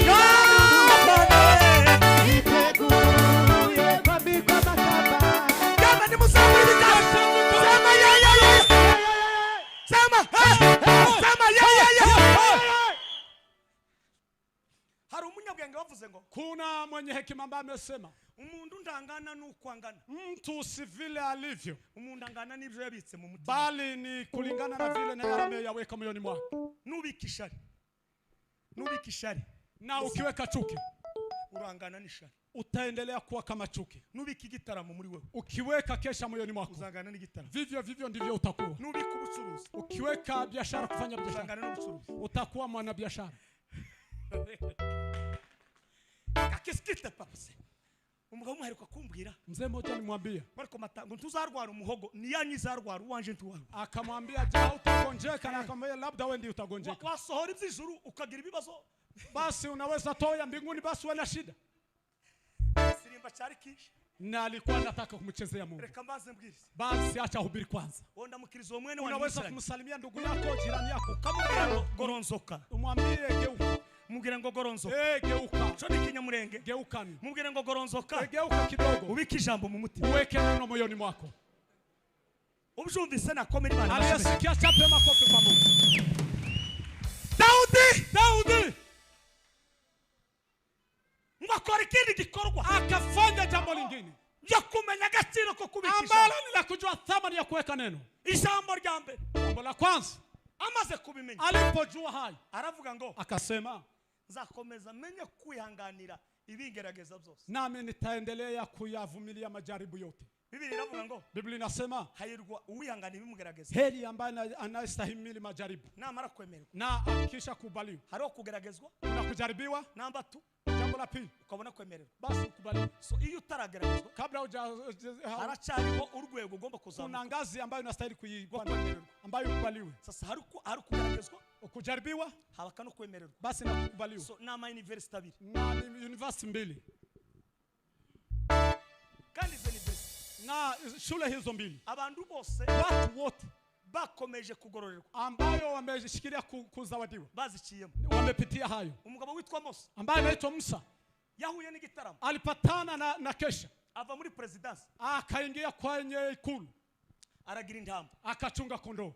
yabo banyabane. iteguye kwambikwa amakamba. Yama nimuzamure ibiganza. Sema ya ya ya. Sema sema ya ya ya. Hari umunyabwenge wavuze ngo kuna mwenye hekima ambaye amesema umuntu ndangana nuko angana, mtu si vile alivyo, umuntu angana n'ibyo yabitse mu mutima, bali ni kulingana na vile naye ameyaweka moyoni mwake. nubika ishari, nubika ishari Na ukiweka chuki urangana n'ishari, utaendelea kuwa kama chuki. nubika igitaramo muri wewe Ukiweka kesha moyoni mwako, uzangana n'igitaramo, vivyo vivyo ndivyo utakuwa. nubika ubucuruzi Ukiweka biashara, kufanya biashara, uzangana n'ubucuruzi. utakuwa mwanabiashara. Kakisikite papase. Umugabo umwe aheruka kumbwira Mzee mmoja alimwambia, bariko matango ntuzarwara umuhogo ni yanyu izarwara uwanje ntiwarwara. akamwambia je, utagonjeka? Na akamwambia labda wewe ndiye utagonjeka. Wasohora iby'ijuru ukagira ibibazo. Basi unaweza toa mbinguni, basi wala shida. Sirimba cyari kinshi. Na alikuwa anataka kumchezea Mungu. Reka mbanze mbwirize. Basi acha hubiri kwanza. Wenda mukirizo uwo mwene wanyu Unaweza mwicaranye. kumsalimia ndugu yako, jirani yako, Ukamubwira ngo goronzoka. umwambie geuka. Mubwire ngo goronzoka. Geuka. Cyo ni ikinyamurenge. Geuka ni. Mubwire ngo goronzoka. Geuka kidogo. Ubike ijambo mu mutima. Uweke neno moyoni mwako. Ubyumvise nakomera Imana amashyi. Aliyesikia chape makofi kwa Mungu. Daudi Daudi ngo akora ikindi gikorwa akafanya jambo lingine yo kumenya agaciro ko kubika ambalo ijambo. ni la kujua thamani ya kuweka neno. Ijambo rya mbere Jambo la kwanza amaze kubimenya alipojua hayo aravuga ngo akasema, nzakomeza menye kwihanganira ibingerageza byose. nami nitaendelea kuyavumilia majaribu yote. Biblia iravuga ngo Biblia inasema hahirwa uwihanganira ibimugerageza heri ambaye anayestahimili majaribu namara kwemerwa. na akisha kubaliwa. Hariho kugeragezwa Kuna kujaribiwa. namba tu Jambo la pili, ukabona kwemererwa. basi ukubaliwe. So iyo utarageragezwa Kabla huja haracyariho urwego ugomba kuna kuzamuka ngazi ambayo unastahili kuipanda, kwemererwa. ambayo ukubaliwe. Sasa hari kugeragezwa, Kujaribiwa habaka no kwemererwa. basi na kukubaliwa. So nama university abiri Na ni university mbili, kandi izo university na shule hizo mbili, abantu bose watu wote bakomeje kugororerwa ambayo wameshikilia kuzawadiwa baziciyemo. wamepitia hayo. Umugabo witwa Mose Ambaye anaitwa Musa yahuye n'igitaramo, alipatana na kesha, ava muri presidency akaingia kwenye ikulu, aragira intama. akachunga kondoo.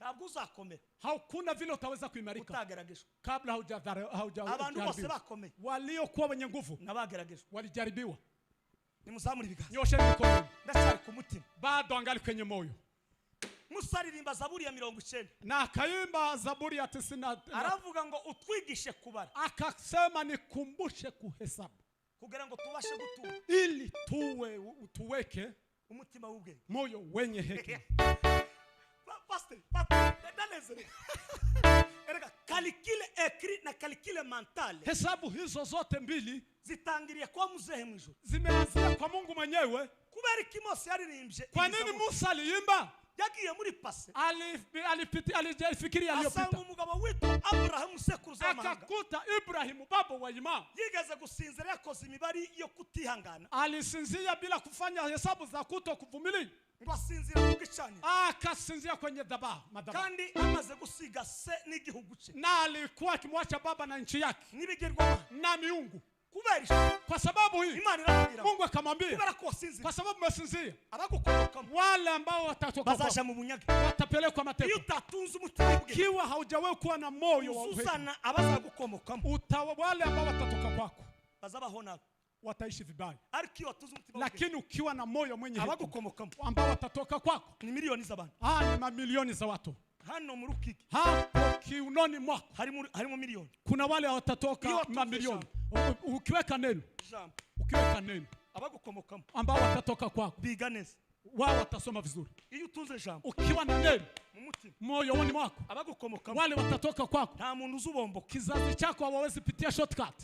Ntabwo uzakomera Hakuna vile utaweza kuimarika utageragejwe. kabla Abantu bose haujajaribiwa. bakomeye Waliokuwa wenye nguvu n'abageragejwe. walijaribiwa. Nimuzamure ibiganza. Nyosheni mikono. Ndacyari ku mutima. Bado angali kwenye moyo. Musa aririmba Zaburi ya 90 Na akaimba Zaburi ya 90, aravuga ngo utwigishe kubara akasema nikumbushe kuhesabu kugira ngo tubashe gutura ili tuweke umutima w'ubwenge, moyo wenye hekima. Pastor, ndanezere. Erega calcul écrit na calcul mental, Hesabu hizo zote mbili zitangiriye kwa muzehe mu ijuru. zimeanzia kwa Mungu mwenyewe. Kubera iki Mose yaririmbye? Kwa nini Musa aliimba? Yagiye muri pase, Alifikiria asanga aliyopita, umugabo witwa Abrahamu sekuruza w'amahanga akakuta Ibrahimu baba wa imani yigeze gusinzira yakoze imibare yo kutihangana, alisinzia bila kufanya hesabu za kuto kuvumilia, ngo asinzira ku gicaniro, akasinzia kwenye madhabahu, kandi amaze gusiga se n'igihugu cye na alikuwa akimwacha baba na nchi yake n'ibigirwamana na miungu. Kubera iki? Kwa sababu hii Imana iramubwira, Mungu akamwambia, kubera ko wasinzira, kwa sababu umesinzia, abagukomokamo wale ambao watatoka bazaja mu bunyage. watapelekwa Iyo mateka. utatunze umutima w'ubwenge, Ikiwa haujawahi kuwa na moyo wa uhekima, uzuzana abazagukomokamo wale ambao watatoka kwako bazabaho nabi, Wataishi vibaya. Lakini ukiwa na moyo mwenye hekima ambao watatoka kwako ni milioni za bantu. Ni mamilioni za watu. Hano murukiki. Hapo kiunoni mwako harimo milioni. Kuna wale watatoka mamilioni. Ukiweka neno. Ukiweka neno abagukomokamo ambao watatoka kwako. Biga neza. Wao watasoma vizuri. Iyo utunze jambo. Ukiwa na neno mu mutima, moyoni mwako, abagukomokamo wale watatoka kwako. Nta muntu uzubomboka. Kizazi chako hawawezi pitia shortcut.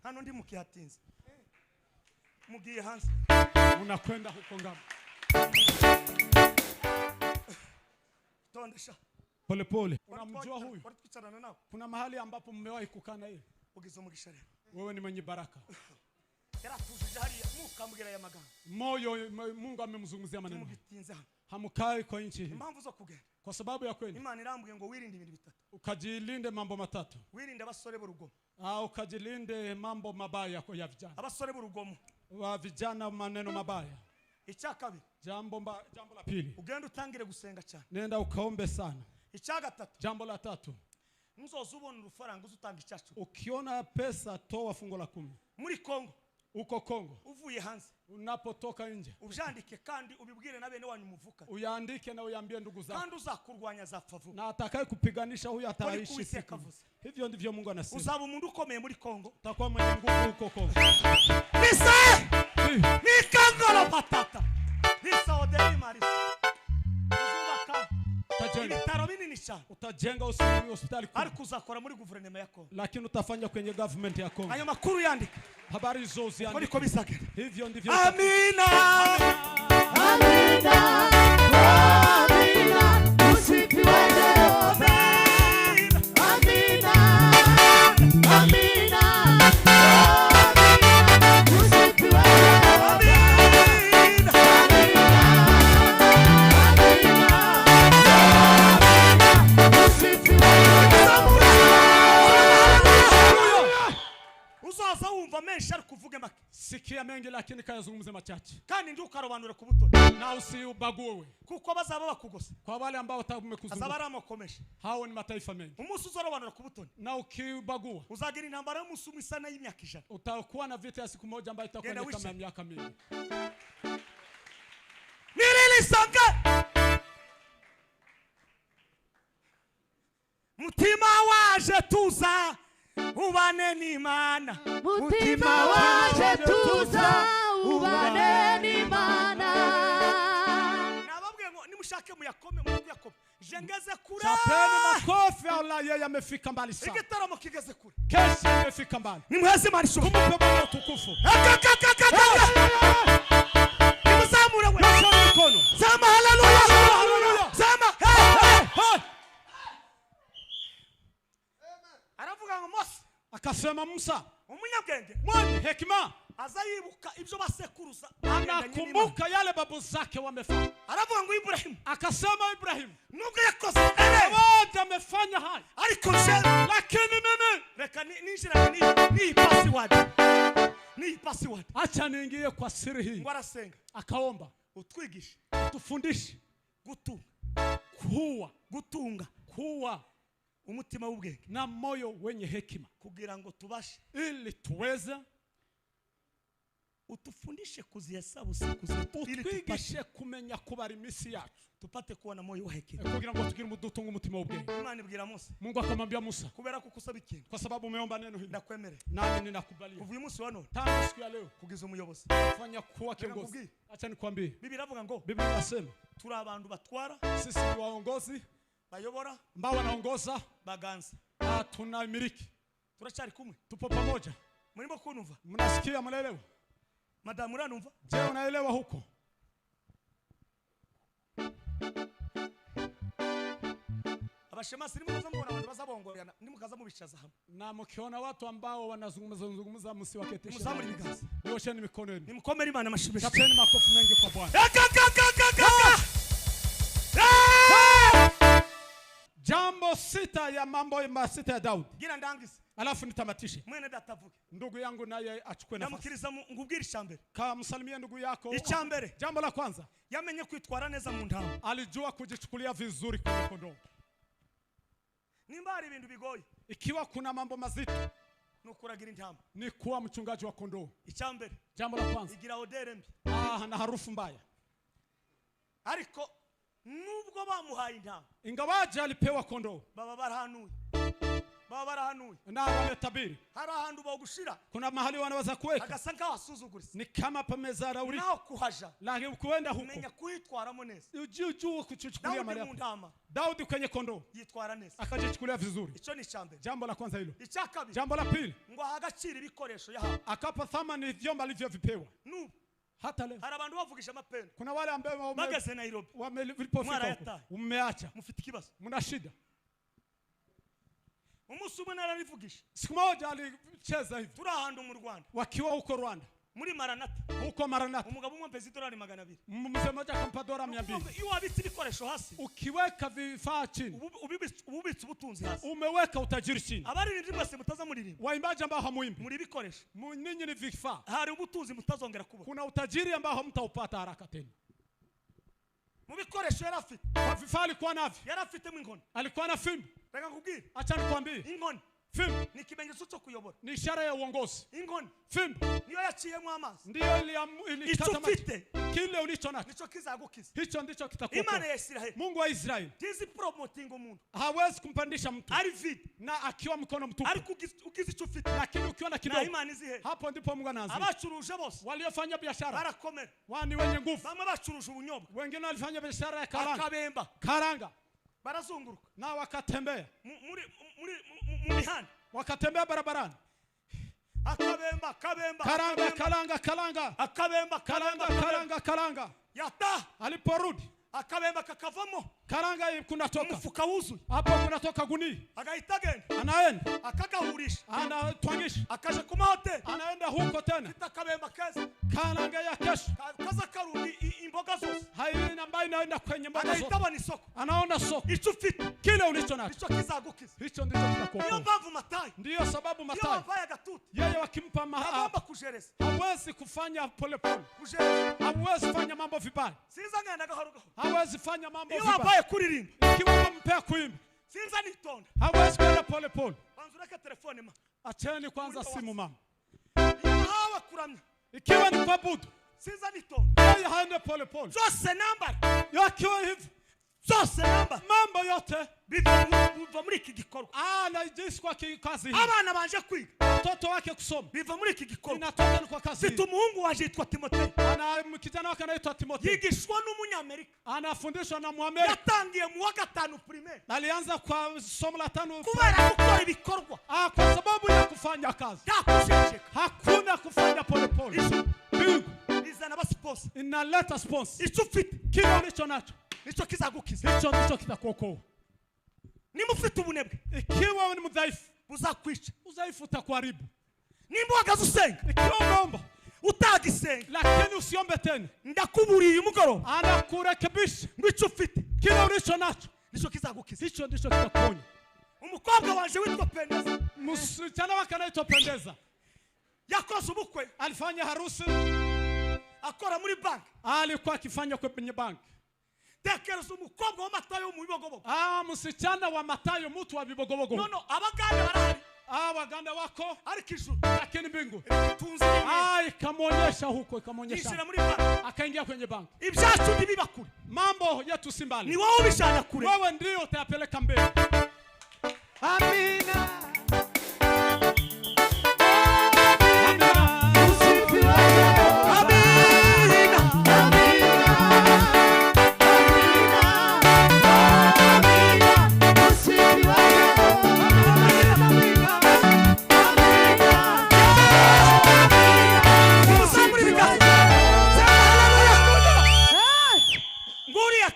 Hano ndi mukihatinze. Mugiye hanze. Unakwenda huko ngambo. Tondesha. Pole pole. Unamjua huyu? Kuna mahali ambapo mmewahi kukaa na yeye. Wewe ni mwenye baraka. Moyo Mungu amemzungumzia maneno. Hamkai kwa nchi hii. Kwa sababu ya kweli. Ukajilinde mambo matatu. Ukajilinde mambo mabaya ya vijana. Wa vijana maneno mabaya. Jambo la pili. Nenda ukaombe sana. Jambo la tatu. Ukiona pesa toa fungu la 10. Muri Kongo. Uko Kongo. Uvuye hanze. Unapotoka nje. Ubyandike kandi ubibwire na bene wanyu muvuka. Uyaandike na uyambie ndugu zako. Kandi uzakurwanya zapfa vuba. Na atakaye kupiganisha huyu ataishi. Hivyo ndivyo Mungu anasema. Uzaba umuntu ukomeye muri Kongo. Utakuwa mwenye nguvu huko Kongo. Nisa! Ni Kongo la patata. Nisa oderi marisa. Uzubaka. Ibitaro binini cyane. Utajenga hospitali kubwa. Ariko uzakora muri guverinoma ya Kongo. Lakini utafanya kwenye government ya Kongo. Ayo makuru yandika. Habari hizo ziandike. Hivyo ndivyo. Amina. Amina. Amina. Usifiwe Jehova. Amina. Amina. Amina. Usifiwe Jehova. Amina. Amina. Uzaza wumva menshi ariko uvuge make. Sikia mengi lakini kayazungumze machache. Kandi ndi ukarobanure ku butoni. Na usiubague. Kuko bazaba bakugose. Kwa wale ambao wamekuzunguka. Azaba ari amakomesha. Hao ni mataifa mengi. Umunsi uzorobanura ku butoni. Na ukiubagua. Uzagira intambara y'umunsi umwe isa n'iy'imyaka 100. Utakuwa na vita ya siku moja ambayo itakuwa ni kama miaka 100. Nirilisanga. Mutima waje tuza ubane n'Imana. Mutima waje tuza ubane n'Imana. Nababwiye ngo nimushake muyakome muyakome. Jengeze kure. Chapeni makofi Allah, yeye amefika mbali sana. Igitaramo kigeze kure. Kesho imefika mbali. Nimuheze Imana ishimwe. Tumupe Bwana utukufu. Nimuzamure we. Nyosha mikono. Sema haleluya. Haleluya. Sema hey hey. Aravuga ngo Mose akasema Musa umunyabwenge mwenye hekima azayibuka ibyo basekuruza, anakumbuka yale babu zake wamefanya. Aravuga ngo Ibrahim akasema Ibrahim nubwo yakoze wote amefanya haya, ariko je, lakini mimi reka ninjira ni password, ni password, acha niingie kwa siri hii. Ngo arasenga akaomba, utwigishe, utufundishe gutunga, kuwa gutunga, kuwa umutima w'ubwenge na moyo wenye hekima, kugira ngo tubashe, ili tuweze Utufundishe kuzihesabu siku zetu ili Utwigishe kumenya kubara iminsi yacu tupate kuwa na moyo wa hekima. Kugira ngo tugire umudutungo umutima w'ubwenge. Imana ibwira Musa. Mungu akamwambia Musa, kubera ko kusaba ikintu, kwa sababu umeomba neno hili, ndakwemerera, nami ninakubalia. Kuva uyu munsi wa none, tangu siku ya leo, kugeza umuyobozi, fanya kuwa kiongozi. Acha nikwambie, Biblia iravuga ngo, Biblia inasema turi abantu batwara, sisi ni waongozi, bayobora, ambao wanaongoza, baganza, tunamiliki. Turacyari kumwe, tupo pamoja. Murimo kunumva? Mnasikia, mnaelewa? Madamu uranumva? Je, unaelewa huko? Abashemasi nimukaza mubona abantu bazabongorana, nimukaza mubishaza hamwe. Na mkiona watu ambao wanazungumza zungumza msiwaketishe. Muzamuri ibiganza. Nyosheni mikono yenu. Nimkomere Imana amashyi. Chapeni makofi mengi kwa Bwana. Jambo sita ya mambo masita ya Daudi. Gira ndangize. Alafu nitamatishe. Mwene datavuge. Ndugu yangu naye achukue nafasi. Namukiriza ngubwira icambere. Kamsalimie ndugu yako. Icambere. Jambo la kwanza. Yamenye kwitwara neza mu ntama. Alijua kujichukulia vizuri kwenye kondoo. Nimba hari ibintu bigoye. Ikiwa kuna mambo mazito, nukuragira intama. Ni kuwa mchungaji wa kondoo. Icambere. Jambo la kwanza. Igira odere mbi. Na harufu mbaya. Ariko nubwo bamuhaye intama, ingawaje alipewa kondoo, baba barahanuye. Baba barahanuye. Na wametabiri. Hari ahantu bagushira. Kuna mahali wanaweza kuweka. Agasa nk'abasuzuguritse. Ni kama pamezarauri. Naho kuhaja. Lakini kuenda huko. Umenya kwitwaramo neza. Ujue kuchukulia mali yako. Daudi Daudi kwenye kondoo. Yitwara neza. Akajichukulia vizuri. Ico ni icambere. Jambo la kwanza hilo. Icya kabiri. Jambo la pili. Ngo ahagacira ibikoresho yahawe. Akapa thamani vyombo alivyovipewa. Nubu. Hata leo. Hari abantu bavugisha mapendo. Kuna wale ambao bageze Nairobi. Wamelipofika huko. Umeacha. Mufite ikibazo. Mna shida. Umunsi umwe nararivugisha. Siku moja alicheza hivi. Turi ahantu mu Rwanda. Wakiwa huko Rwanda. Muri Maranatha. Huko Maranatha. Umugabo umwe ampeza idolari 200. Mzee mmoja akampa dola 200. Iyo wabitse ibikoresho hasi. Ukiweka vifaa chini. Ubibitse ubutunzi hasi. Umeweka utajiri chini. Abaririmbyi mwese mutaza muririmba. Waimbaji ambao hamuimbi. Muri ibikoresho. Ninyi ni vifaa. Hari ubutunzi mutazongera kubona. Kuna utajiri ambao hamtaupata haraka tena. Mu bikoresho yari afite. Kwa vifaa alikuwa navyo. Yari afitemo inkoni. Alikuwa na fimbo. Reka nkubwire. Acha nikwambie. Inkoni. Fimbo ni ikimenyetso cyo kuyobora. Ni ishara ya uongozi. Inkoni. Fimbo niyo yaciyemo amazi. Ndiyo ilikata maji. Kile ulicho nacho nicho kizagukiza. Hicho ndicho kitakuokoa. Imana ya Israeli. Mungu wa Israeli. Tizi promoting umuntu. Hawezi kumpandisha mtu. Ari vide. Na akiwa mkono mtupu. Ari ugize icyo ufite. Lakini ukiwa na kidogo. Na Imana izihe. Hapo ndipo Mungu anaanza. Abacuruje bose. Waliofanya biashara. Barakomera. Wani wenye nguvu. Bamwe bacuruje ubunyobwa. Wengine walifanya biashara ya karanga. Akabemba. Karanga. Barazunguruka. Na wakatembea. Muri mihanda. Wakatembea barabarani. Akabemba, kabemba. Karanga, karanga, karanga. Akabemba, karanga, karanga, karanga. Yata. Aliporudi. Akabemba kakavamo. Karanga kunatoka. Umufuka wuzuye. Hapo kunatoka gunia. Agahita agenda. Anaenda. Akagahurisha. Anatwangisha. Akaja ku mahoteli. Anaenda huko tena. Kita akabemba keza. Karanga ya kesho. Kaza karundi imboga zose. Haina ambayo inaenda kwenye mboga zote. Agahita abona isoko. Anaona soko. Icyo ufite. Kile ulicho nacho. Nicho kizagukiza. Hicho ndicho kitakuokoa. Niyo mpamvu Matayo. Ndiyo sababu Matayo. Iyo bampaye agatuti. Yeye wakimpa agomba kujereza. Hawezi kufanya pole pole. Kujereza. Hawezi fanya mambo vibaya. Sinza ngenda gahoro gahoro. Hawezi fanya mambo Iyo vibaya. bampaye kuririmba. Ikiwa unampea kuimba. Sinza nitonda. Hawezi kwenda pole pole. Banza ureke telefone ma. Acheni kwanza simu mama. Iyo hawa kuramya. Ikiwa ni kuabudu. Sinza nitonda. Yeye haende pole pole. Zose nambara. Yakiwa hivi. Zose nambara. Mambo yote biva muri iki gikorwa. Anajisi kwa kazi hii. Abana banje kwiga. Watoto wake kusoma. Biva muri iki gikorwa. Inatoka kwa kazi hii. Mfite umuhungu waje yitwa Timotheo. Ana kijana wake anaitwa Timotheo. Yigishwa n'umunyamerika. Anafundishwa na Muamerika. Yatangiye mu wa 5 primaire. Alianza kwa somo la 5. Kubera gukora ibikorwa. Kwa sababu ya kufanya kazi. Hakuna kufanya pole pole. Mbingu izana sponsor. Inaleta sponsor. Icyo ufite. Kile ulicho nacho. Nicho kizagukiza. Hicho ndicho kitakuokoa. Nimba ufite ubunebwe. Ikiwa ni mdhaifu, buzakwica. Udhaifu utakuharibu. Nimba uhagaze usenga. Ikiwa umeomba, utagisenga. Lakini usiombe tena. Ndakuburiye umugoroba. Anakurekebisha. Ngo icyo ufite. Kile ulicho nacho. Nicho kizagukiza. Hicho ndicho kitakuponya. Umukobwa wanje witwa Pendeza. Msichana wake anaitwa Pendeza. Yakoze ubukwe. Alifanya harusi. Akora muri bank. Alikuwa akifanya kwenye bank. Tekereza umukobwa wa Matayo mu Bibogobogo. Msichana wa Matayo mtu wa Bibogobogo. No, abagande barahari. Waganda wako, ariko ijuru, lakini mbingu ikamwonyesha huko, ikamwonyesha. Akaingia kwenye banki. Ibyacu ntibiba kure, mambo yetu si mbali, ni wowe ubijana kure, wewe ndio utayapeleka mbele. Amina.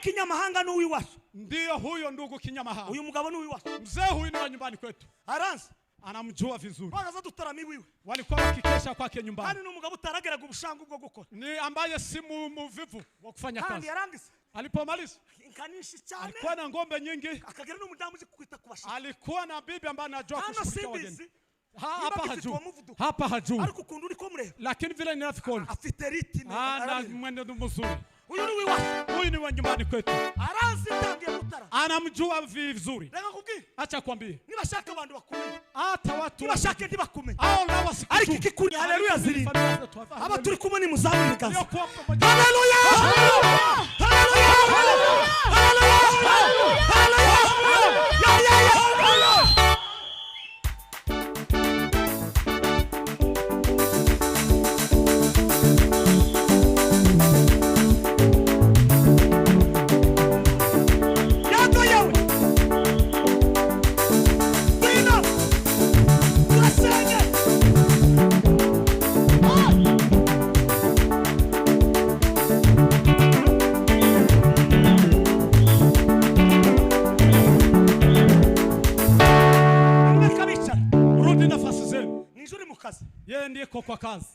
Kinyamahanga ni uwiwacu. Ndio huyo ndugu kinyamahanga. Uyu mugabo ni uwiwacu. Mzee huyu ni wa nyumbani kwetu. Aranzi anamjua vizuri. Bagaza dutarami wiwe. Walikuwa wakikesha kwake nyumbani. Kandi ni umugabo utarageraga ubushangu bwo gukora. Ni ambaye si muvivu wa kufanya kazi. Kandi yarangiza. Alipomaliza inkanishi cyane. Alikuwa na ngombe nyingi. Akagera n'umudamu uzi kwita kubashika. Alikuwa na bibi ambaye anajua kushughulikia wageni. Hapa hajui. Hapa hajui. Ariko ukuntu uri kumureba. Lakini vile ninafikiri afite ritme. Na mwendo mzuri. Huyu ni wiwacu. Huyu ni wa nyumbani kwetu. Arazi tangiye gutara. Anamjua vizuri. Reka nkubwire. Acha kwambie. Nibashaka abantu bakumenye. Hata watu nibashaka ntibakumenye. Hao na wasikujue. Ariko ikikuri haleluya ziri. Aba turi kumwe ni muzamu ibiganza. Haleluya! Haleluya! Haleluya! Haleluya! Ya ya ya! Yeye ndiye kwa kazi.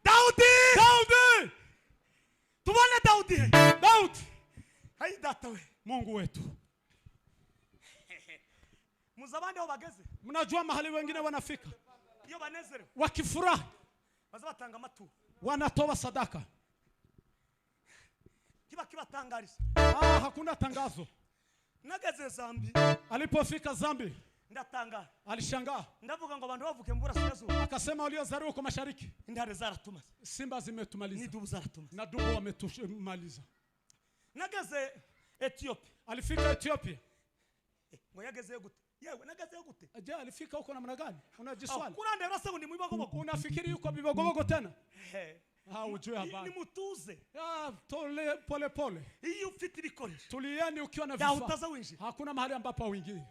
Daudi! Daudi! Tubone Daudi. Daudi. Hai data we. Mungu wetu. Muzabandi aho bageze. Mnajua mahali wengine wanafika. Iyo banezerewe. Wakifurahi. Bazabatanga amaturo. Wanatoa sadaka. Kiba kibatangariza. Hakuna tangazo. Nageze Zambia. Alipofika Zambia ndatangara. Alishangaa. Ndavuga ngo abantu bavuke mbura sinazuba. Akasema waliozaliwa kwa mashariki. Intare zaratumaze. Simba zimetumaliza. Ni dubu zaratumaze. Na dubu wametumaliza. Nageze Ethiopia. Alifika Ethiopia. Ngo yagezeyo gute? Yewe nagazeyo gute? Je, alifika huko namna gani? Unajiswali. Kurande rasa ngo ni mwibagobogo. Unafikiri yuko bibogobogo tena? Ujue habari. Ni mutuze. Tole pole pole. Iyo ufite ibikoresho. Tulieni ukiwa na vifaa. Utaza winjira. Hakuna mahali ambapo hauingii.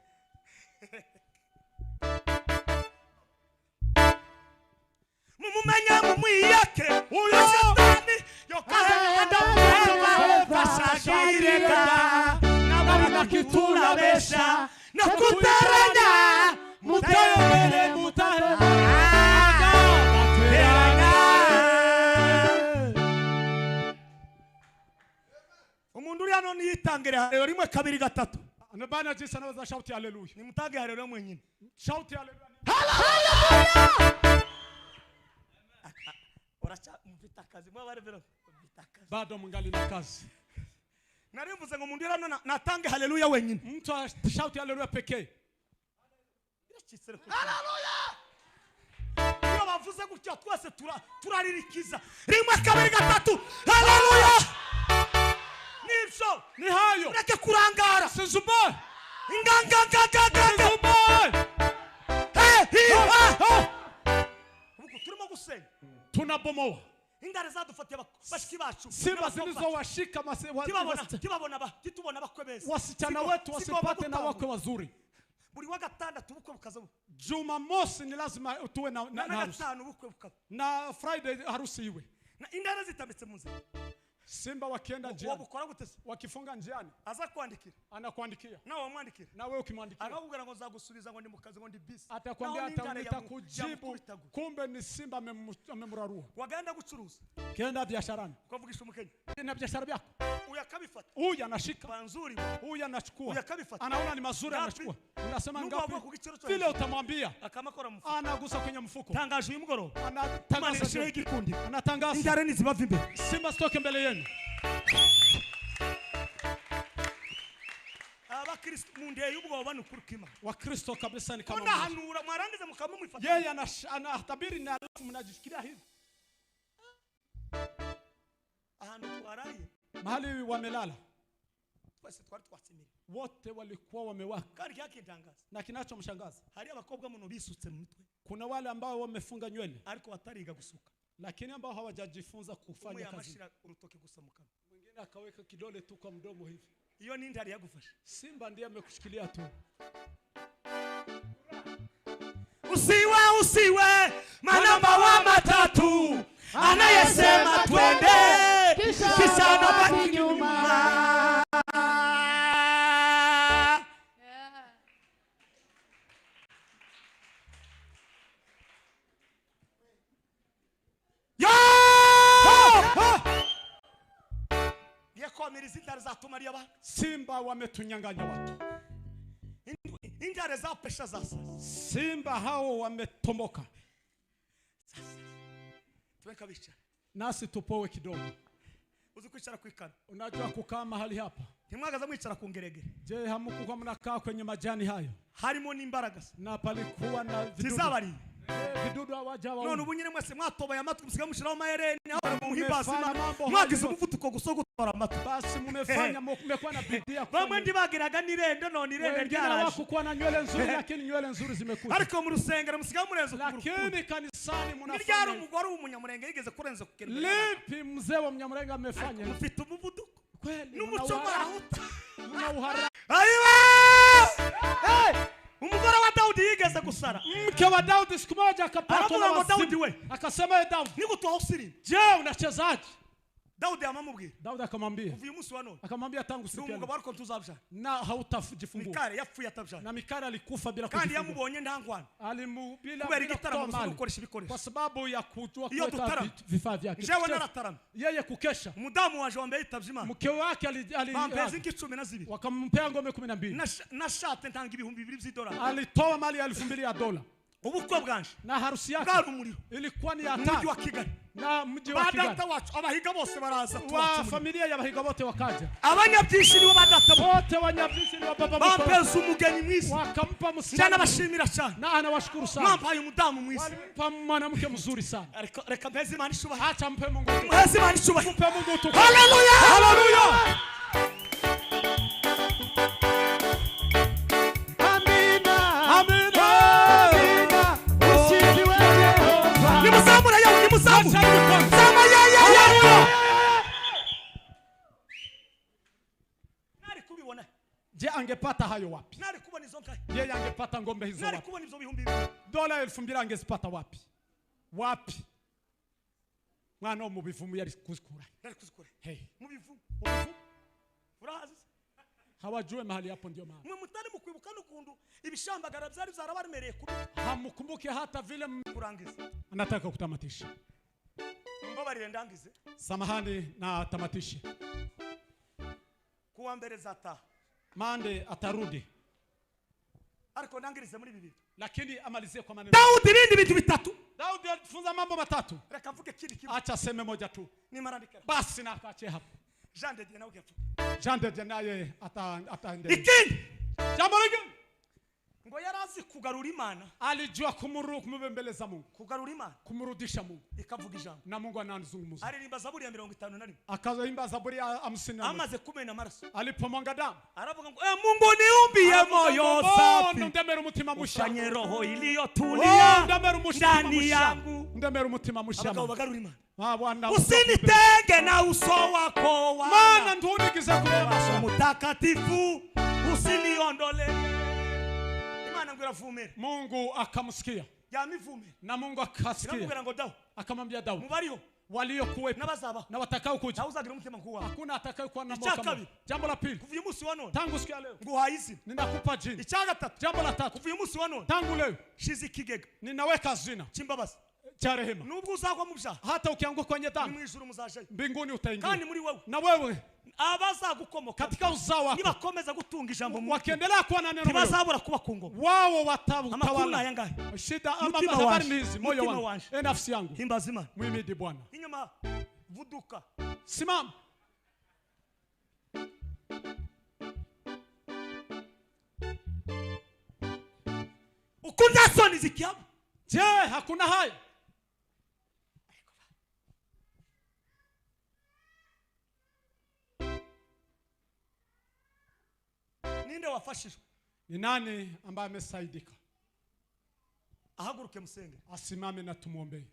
Mumumenya mumwiyake uyo shetani yokaza fasagireka nabona kiturabesha no kutaranya mutayobere mutare umuntu uri hano niyitangire rimwe kabiri gatatu. Bana jinsi anaweza shauti haleluya. Nimtage haleluya mwenyewe. Shauti haleluya. Haleluya! Uracha mfita kazi mwa wale vile mfita kazi. Bado mungali na kazi. Narimvuze ngo umuntu uri hano natange haleluya wenyine. Mtu shauti haleluya pekee. Haleluya! Iyo bavuze gutya twese turaririkiza. Rimwe kabiri gatatu. Haleluya! Nibyo. Ni hayo. Ureke kurangara. Sizubaye. Inganganganganga. Sizubaye. Hey, ha. Ubu turimo gusenya. Tunabomoa. Ingare zadufatiye bashiki bacu. Simba zilizowashika tibabona ba titubona bakwe beza. Wasichana wetu wasipate na wakwe wazuri. Buri wa gatandatu ubukwe bukaza. Jumamosi ni lazima tuwe na harusi. Gatanu ubukwe bukaba. Na Friday harusi iwe. Na ingare zitambitse mu nzira. Simba wakienda njiani, wakifunga njiani, aza kuandikira, anakuandikia, na wamwandikia, na wewe ukimwandikia, akakubwira ngo nzagusubiza ngo ndi mukazi ngo ndi busy, atakwambia atakujibu, kumbe ni simba amemrarua. Wagenda gucuruza, kienda biasharani, ukavugisha umukenya na biashara yako, huyu akabifata, huyu anashika mazuri, huyu anachukua, huyu akabifata, anaona ni mazuri, anachukua. Unasema ngapi? Vile utamwambia, akamakora mfuko, anagusa kwenye mfuko. Tangazo uyu mugoroba, anatangaza igikundi, anatangaza ingare nizibava imbere, simba sitoke mbele yenu. Abakristo mundeye ubwoba nukurukima. Wakristo kabisa ni kama ndahanura mwarangiza mukamumwifata. Yeye anatabiri na alafu mnajishikilia hivi. Ahantu twaraye mahali wamelala twese twari twatsimira. Wote walikuwa wamewaka. Kandi yakitangaza. Na kinachomshangaza hari abakobwa muno bisutse mu mitwe. Kuna wale ambao wamefunga nywele ariko batariga gusuka. Lakini ambao hawajajifunza kufanya kazi. Urutoke gusa mu kanwa. Mwingine akaweka kidole tu kwa mdomo hivi. Iyo ni ndari yagufasha. Simba ndiye amekushikilia tu. Usiwe usiwe manamba wa matatu anayesema twende kisha anabaki nyuma. Simba wametunyang'anya watu. Simba hao wametomboka. Nasi tupowe kidogo. Unajua kukaa mahali hapa. Je, hamkuwa mnakaa kwenye majani hayo? Na palikuwa na vidudu. Vidudu hawajawa. None ubu nyine mwese mwatobaye amatwi musiga mushiraho mahereni muhimbaza Imana mwagize umuvuduko gusa gutora amatwi. Basi mmefanya mmekuwa na bidii ya kufanya. Bamwe ndibagiraga nirende none irende ryaraje. Wengine hawakuwa na nywele nzuri lakini nywele nzuri zimekuja. Ariko mu rusengero musiga murenze kuguru. Lakini kanisani mnafanya. Niryari umugore w'umunyamurenge yigeze kurenza kugenda. Lipi mzee wa Mnyamurenge amefanya? Mufite umuvuduko. Kweli n'umuco marahuta. Mnauhara. Aiwa! Hey! Umugore wa Daudi yigeze gusara. Mke wa Daudi siku moja akapatwa na Daudi we. Akasema, "E Daudi, nikutoa usiri. Je, unachezaje?" Daudi amamubwira. Daudi akamwambia. Kuva uyu munsi wa none. Akamwambia tangu siku umugabo ariko tuzabyara. Na hautajifungua. Mikali yapfuye atabyara. Na Mikali alikufa bila kujifungua. Kandi yamubonye ntangwana. Alimubila kubera igitaramo gukoresha ibikoresho. Kwa sababu ya kujua kuweka vifaa vyake. Jewe naratarama. Yeye kukesha. Umudamu waje wambaye yitabye Imana. Mke wake ali bampeza inka 12. Wakampea ngombe 12. Na shate ntanga ibihumbi 2 by'idolari. Alitoa mali ya 2000 ya dola. Ubukwe bwanje na harusi yake ilikuwa ni hatari. Mji wa Kigali. Na mji wa Kigali. Badata wacu abahiga bose baraza wa familia ya bahiga bote wakaja. Abanyabyinshi nibo badata wote wanyabyinshi ni baba mkwe. Bampeza umugeni mwiza. Wakampa msichana. Cyane abashimira cyane. Na anawashukuru sana. Mwampaye umudamu mwiza. Walimpa mwanamke mzuri sana. Reka mpeze Imana ishubahiro. Acha mpe Mungu. Mpeze Imana ishubahiro. Mpe Mungu utukufu. Haleluya! Haleluya! Amina. Amina. Amina. Usifiwe Yehova. Nimuzamura yawe, nimuzamura. Zama ya ya ya. Nari kubibona. Je, angepata hayo wapi? Nari kubona izo nka. Yeye angepata ngombe hizo Nari wapi? kubona izo bihumbi bibiri. Dola 2000 angezipata wapi? Wapi? Mwana wo mu bivumu yari kuzikura. Nari kuzikura. Hey. Mu bivumu. Urahazi? Hawajue mahali hapo ndio maana. Mwe mutari mukwibuka nukundu ibishambagara byari byarabaremereye kubi. Hamkumbuke hata vile kurangiza. Anataka kutamatisha. Mbabarire ndangize. Samahani na tamatishe. Kuwa mbere zata. Mande atarudi. Ariko ndangirize muri bibiri. Lakini amalizie kwa maneno. Daudi ibindi bintu bitatu. Daudi alifunza mambo matatu. Reka mvuge kindi kimwe. Acha seme moja tu. Nimarandika. Basi na akaache hapo. Jean de Dieu nawe yapfa. Jean de Dieu naye ataendelea. Ikindi. Jambo lingine. Ngo yarazi kugarura Imana. Alijua kumubembeleza Mungu. Kugarura Imana. Kumrudisha Mungu. Ikavuga ijambo. Na Mungu anazungumza. Aririmba Zaburi ya 51. Akaimba Zaburi ya 51. Amaze kumena amaraso. Alipomwanga damu. Aravuga ngo Mungu niumbie moyo safi. Ndemera umutima musha. Ufanye roho iliyotulia. Ndemera umutima ndani yangu. Ndemera umutima musha. Abagabo bagarura Imana. Bwana usinitenge na uso wako wana. Maana ndunigize kureba mutakatifu usiniondole. Imana ngo iravumera. Mungu akamsikia. Yamivumera. Na Mungu akasikia. Iramubwira ngo Daudi. Akamwambia Daudi. Mubariho waliokuwepo n'abazaba na watakao kuja. Ntawuzagira umutima nkuwa. Hakuna atakayekuwa na moyo kama. Jambo la pili. Kuva uyu munsi wa none. Tangu siku ya leo. Nguhaye izina. Ninakupa jina. Icya gatatu. Jambo la tatu. Kuva uyu munsi wa none. Tangu leo. Shize ikigega. Ninaweka zina. Cy'imbabazi. Cha rehema. Nubwo uzagwa mu byaha. Hata ukianguka kwenye dhambi. Mu ijuru muzajayo. Mbinguni utaingia. Kandi muri wewe. Na wewe abazagukomoka katika uzao wako nibakomeza gutunga ijambo mu wakiendelea kuwa na neno ntibazabura kuba ku ngoma. Wao watatawala. Shida ama habari ni hizi, moyo wangu, e nafsi yangu, himbaza Imana, muhimidi Bwana. Inyuma vuduka, simama. Uko nta soni zikihaba? Je, hakuna haya? Ninde wafashijwe? Ni nani ambaye amesaidika? Ahaguruke musenge. Asimame na tumuombee.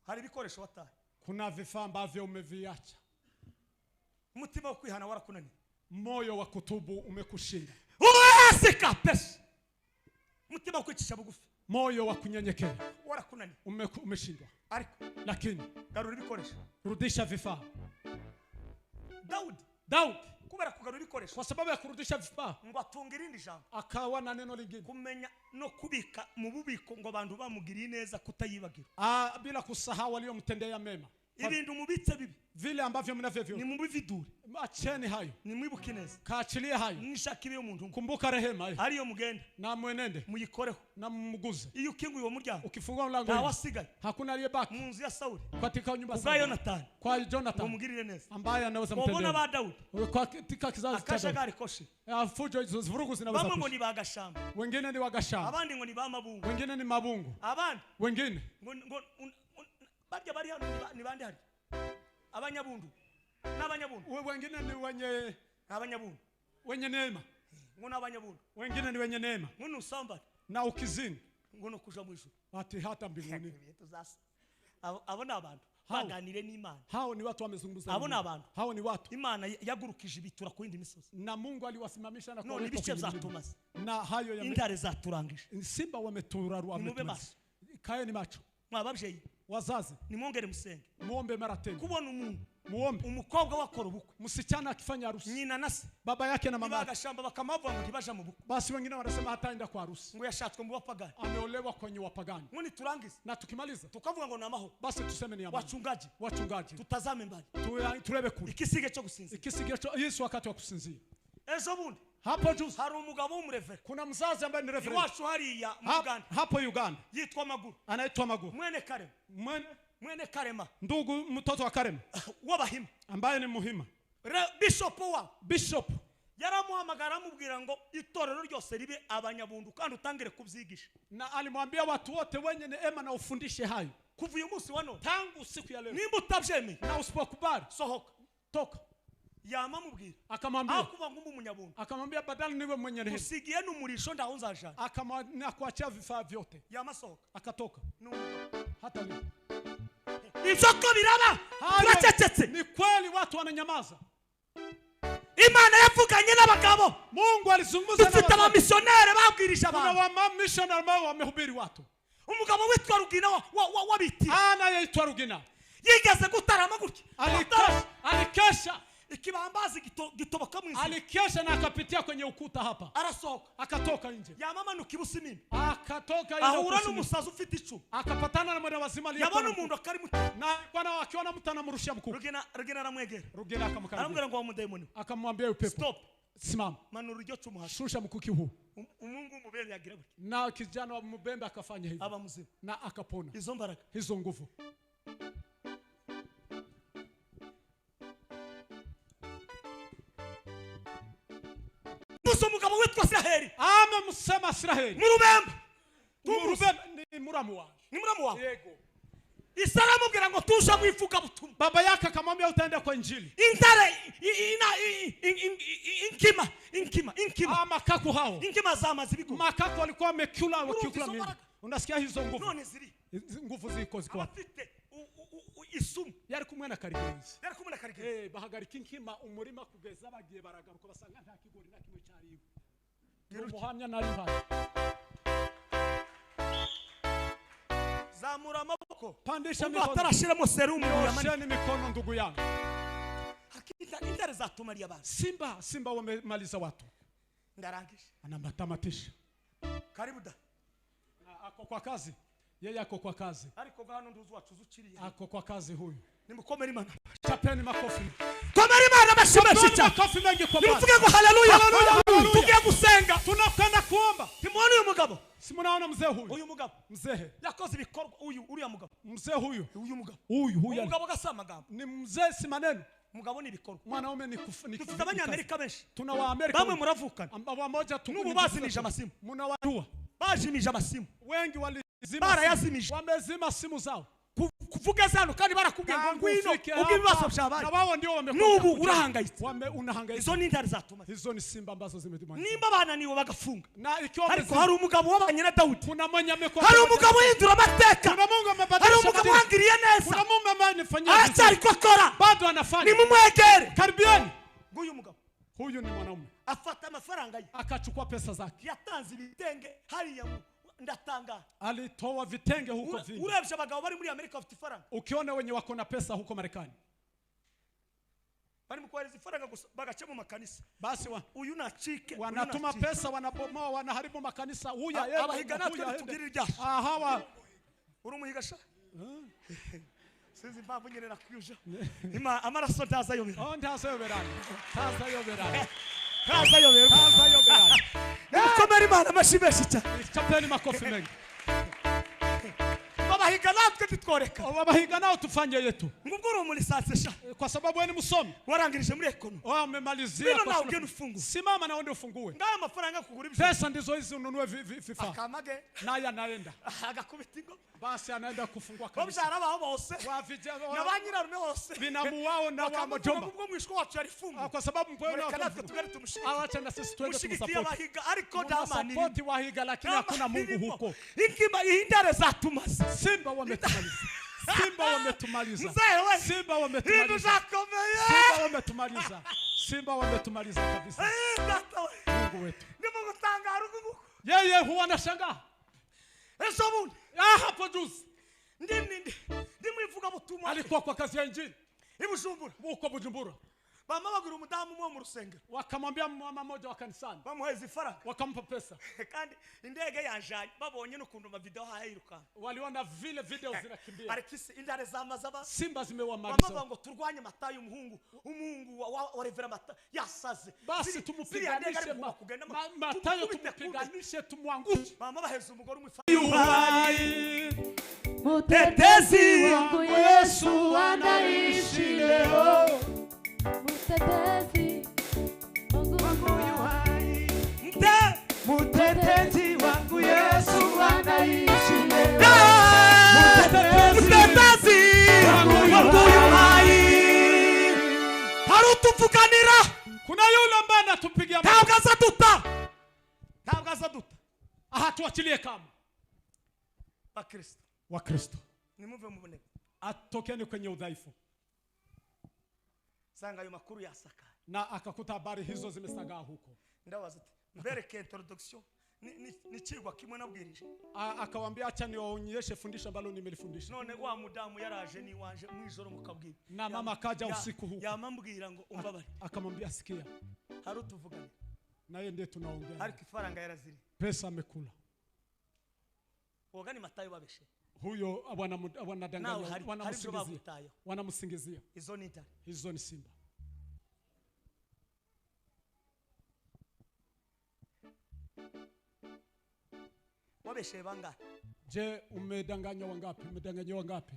Hari ibikoresho wataye. Kuna vifaa ambavyo umeviacha. Umutima wo kwihana warakunaniye. Moyo wa kutubu umekushinda. Uwesika pesa. Umutima wo kwicisha bugufi. Moyo wa kunyenyekea warakunaniye. Umeshindwa. Ariko lakini garura ibikoresho. Rudisha vifaa. Daudi kubera kugarura ibikoresho, kwa sababu ya kurudisha vifaa, ngo atunga irindi jambo, akawa na neno lingine, kumenya no kubika mu bubiko ngo abantu bamugiriye neza kutayibagira, bila kusahau waliomtendea mema. Ibintu mubitse bibi, vile ambavyo mnavyo, ni mubividure, acheni hayo, ni mwibuke neza, kaachilie hayo, mwishaka ibiyo muntu, kumbuka rehema hiyo ariyo mugenda na mwenende, muyikoreho na mmuguze. Iyo ukinguye uwo muryango, ukifungua mlango, ntawasigaye, hakuna aliyebaki mu nzu ya Sauli, katika nyumba ya Yonatani, kwa Jonathan, mumugirire neza, ambaye anaweza mtendea. Mubona ba Daudi katika kizazi cha akajagari koshe, fujo hizo vurugu zinaweza, bamwe ngo ni bagashamba, wengine ni wagashamba, abandi ngo ni ba mabungu, wengine ni mabungu, abandi wengine ngo barya bari hano ni bandi hari abanyabundu n'abanyabundu, wengine ni wenye abanyabundu, wenye neema, ngo n'abanyabundu, wengine ni wenye neema, ngo nusambane na ukizini, ngo no kuja mu ijuru, ati hata mbinguni. Abo ni abantu baganire n'Imana. Hao ni watu wamezungumza. Abo ni abantu. Hao ni watu. Imana yagurukije ibitura ku yindi misozi. Na Mungu aliwasimamisha na kuwaweka. None ibice byatumaze. Na hayo ya intare zaturangije. Simba wameturarua, wametumaze. Kaeni macho. Mwababyeyi. Wazazi, nimwongere musenge. Muombe mara tena. Kubona umuntu, muombe. Umukobwa wakora ubukwe, msichana akifanya harusi, nyina na se, baba yake na mama yake, bagashamba bakamavuga ngo ntibaja mu bukwe, basi wengine wanasema hataenda kwa harusi, ngo yashatswe mu bapagani, ameolewa kwenye wapagani. Ngo niturangize, na tukimaliza tukavuga ngo ni amahoro, basi tuseme ni amani. Wachungaji, tutazame mbali, turebe kure. Ikisige cyo gusinzira, ikisige cyo Yesu wakati wa kusinzia. Ejo bundi hapo juzi hari umugabo w'umurevera, kuna mzazi ambaye ni reverend iwacu hariya mu Uganda, hapo Uganda, yitwa Maguru, anaitwa Maguru, mwene Karema, mwene Karema, ndugu mtoto wa Karema w'Abahima, ambaye ni Muhima. Bishop wa Bishop yaramuhamagara amubwira ngo itorero ryose ribe abanyabundu kandi utangire kubyigisha, na alimwambia watu wote wenye neema na ufundishe hayo kuva uyu munsi wa none, tangu siku ya leo, nimba utabyemeye na usipokubali sohoka, toka. Yamamubwira, akamwambia, akuba ngo umunyabundu, akamwambia badala niwe mwenye rehema, usigiye n'umurisho ndahunzaja, akamwambia kuachia vifaa vyote, yamasohoka, akatoka. Hata leo ivyo ko biraba, turacecetse. Ni kweli watu wananyamaza. Imana yavuganye n'abagabo, Mungu alizungumza na dufite abamissionnaire babwirisha abantu, kuna wa missionary ambao wamehubiri watu. Umugabo witwa Rugina wa biti, anayeitwa Rugina, yigeze gutarama gutya, alikesha ikibambazi gitoboka mu nzira, alikesha na akapitia kwenye ukuta hapa, arasohoka, akatoka nje, yamamanuka ibusimini, akatoka nje, ahura n'umusazi ufite icumu, akapatana na mwana wazima yabona umuntu akari muto, na bwana akiona mtu anamrushia mkuki. Rugina aramwegera, Rugina akamkaribia, aramubwira ngo wa mudemoni, akamwambia upepo, stop, simama, manura iryo cumu hasi, shusha mkuki huu. Umungu mubembe yagira gutya, na kijana wa mubembe akafanya hivyo, aba muzima, na akapona. Izo mbaraga, hizo nguvu. Umugabo witwa Israheli, amemsema Israheli mu rubembe, mu ni muramu wangu, ni muramu wawe. Yego. Isara amubwira ngo tuja mu ivugabutumwa, baba yake akamwambia utaenda kwa injili. Intare inkima inkima inkima, makaku hao, inkima zamaze ibigo, makaku walikuwa wamekula wakikula mimi. Unasikia hizo nguvu? None ziri nguvu ziko ziko afite isumu, yari kumwe na Karigenzi, yari kumwe na Karigenzi, bahagarika inkima umurima kugeza bagiye baragaruka basanga nta kigori na kimwe cyariwe. Umuhamya nari mpari. Zamura amaboko, pandisha mikono, atarashiramo serumu, nyosheni mikono ndugu yangu. Hakika intare zatumariye abantu, simba wamemaliza watu. Ndarangije, anamatamatisha. Karibu da, ako kwa kazi, yeye ako kwa kazi, ariko hano nduzu wacu uciriye, ako kwa kazi huyu. Nimukomere Imana, chapeni makofi, komere Imana bashimeshi cyane, makofi mengi kwa Bwana. Nimuvuge ngo haleluya. Tugiye gusenga, tunakwenda kuomba. Timuone uyu mugabo, si munaona mzee huyu, uyu mugabo mzee yakoze ibikorwa, uyu uriya mugabo, mzee huyu, uyu mugabo, huyu huyu umugabo gasama ni mzee, si maneno, mugabo ni ibikorwa, mwanaume ni dufite abanyamerika benshi, tuna wa Amerika bamwe muravukana, wamoja tu n'ubu bazinije amasimu, mnawajua, Bajimije amasimu. Wengi walizima. Barayazimije. Wamezima simu zao. Kuvuga zano kandi barakubwiye ngo ngwino ubwo ibibazo byabaye. Na wao ndio wamekuja. Nubu urahangayitse. Unahangaika. Izo ni intare zatumariza. Hizo ni simba ambazo zimetumaliza. Nimba bananiwe bagafunga. Na ikiwa ariko hari umugabo wabanye na Daudi. Kuna mwenye amekuwa. Hari umugabo uhindura amateka. Kuna Mungu amebadilisha. Hari umugabo wangiriye neza. Kuna Mungu ambaye anifanyia. Aracyari ko akora. Bado anafanya. Nimumwegere. Karibieni. Nguyu mugabo. Huyu ni mwanaume. Afata amafaranga ye. Akachukua pesa zake. Yatanze ibitenge hariya ndatanga. Alitoa vitenge huko vingi. Urebye abagabo bari muri Amerika bafite ifaranga. Ukiona wenye wako na pesa huko Marekani. Bari mu kohereza ifaranga gusa bagaca mu makanisa. Basi uyu nacike. Wanatuma pesa, wanabomoa, wanaharibu makanisa. Huyu aende. Abahiga natwe tugirira iryasha. Hawa. Uri umuhiga sha? Sinzi impamvu nyine nakwije. Ima amaraso ntazayobera. Oh, ntazayoberana. Ntazayoberana. Ntazayoberana. Ntazayoberana. Nimukomere Imana amashyi menshi cyane. Chapeni makofi mengi. Babahiga natwe titworeka. Wabahiga nao tufanye yetu. Ngubwo uri umulisansi sha. Kwa sababu wewe ni msomi. Warangirije muri ekonomi. Wao umemalizia. Bino nawe ugenda ufungue. Simama na uende ufungue. Ngaya amafaranga kugura ibyo. Pesa ndizo hizi ununue vifaa. Akamage. Naye anaenda. Agakubita ingo. Basi anaenda kufungua kanisa. Babyara baho bose. Wa vijana na banyirarume bose. Binamu wao na wa mjomba. Ubwo mwishko wacu yarifunga. Kwa sababu mpoyo na natwe tugari tumushike. Acha na sisi twende tumsupport. Abahiga ariko damani. Support wahiga lakini hakuna Mungu huko. Inkima ihindare zatumaze. Simba wametumaliza. Simba wametumaliza. Simba wametumaliza. Simba wametumaliza. Simba wametumaliza kabisa. Mungu wetu. Ndimo gutangara uku. Yeye huwa anashangaa. Ejo bundi. Hapo juzi. Ndi mwivuga butumwa. Alikuwa kwa kazi ya injili. I Bujumbura. Huko Bujumbura. Mama bagura umudamu umwe mu rusengero. Wakamwambia mama mmoja wa kanisani. Bamuheza ifaranga. Wakampa pesa. Kandi indege yanjaye babonye n'ukuntu ma video hayiruka. Waliona vile video zinakimbia. Ariko indare zamaza ba. Simba zimewamaliza. Mama ngo turwanye Matayo umuhungu, umuhungu wa Reverend Matayo yasaze. Basi tumupiganishe Matayo, tumupiganishe tumwangushe. Mama baheza umugore umwifa. Mutetezi wangu Yesu anaishi leo. Mutetezi wangu yu hai. Mutetezi wangu Yesu anaishi leo. Mutetezi wangu yu hai. Harutuvuganira. Kuna yule ambaye anatupigia ntabwo azaduta. Ntabwo azaduta. Hatuachilie kama Bakristo. Wa Kristo. Nimuve muboneke. Atokeni kwenye udhaifu. Sanga ayo makuru yasaka. Na akakuta habari hizo zimesagaa huko. Ndabaza ati mbereke introduction ni chigwa kimwe nabwirije. Akawaambia acha niwaonyeshe fundisho ambalo nimelifundisha. None wa mudamu yaraje ni wanje mwijoro mukabwira. Na mama akaja usiku huko. Yamambwira ngo umbabare. Akamwambia sikia. Harutuvugana. Naye ndiye tunaongea. Ariko ifaranga yaraziri. Pesa amekula. Wogani Matayo babeshe. Huyo wanadanganya, wanamsingizia. Wanamsingizia. Hizo ni intare. Hizo ni simba. Wabeshe bangapi? Je, umedanganywa wangapi? Umedanganywa wangapi?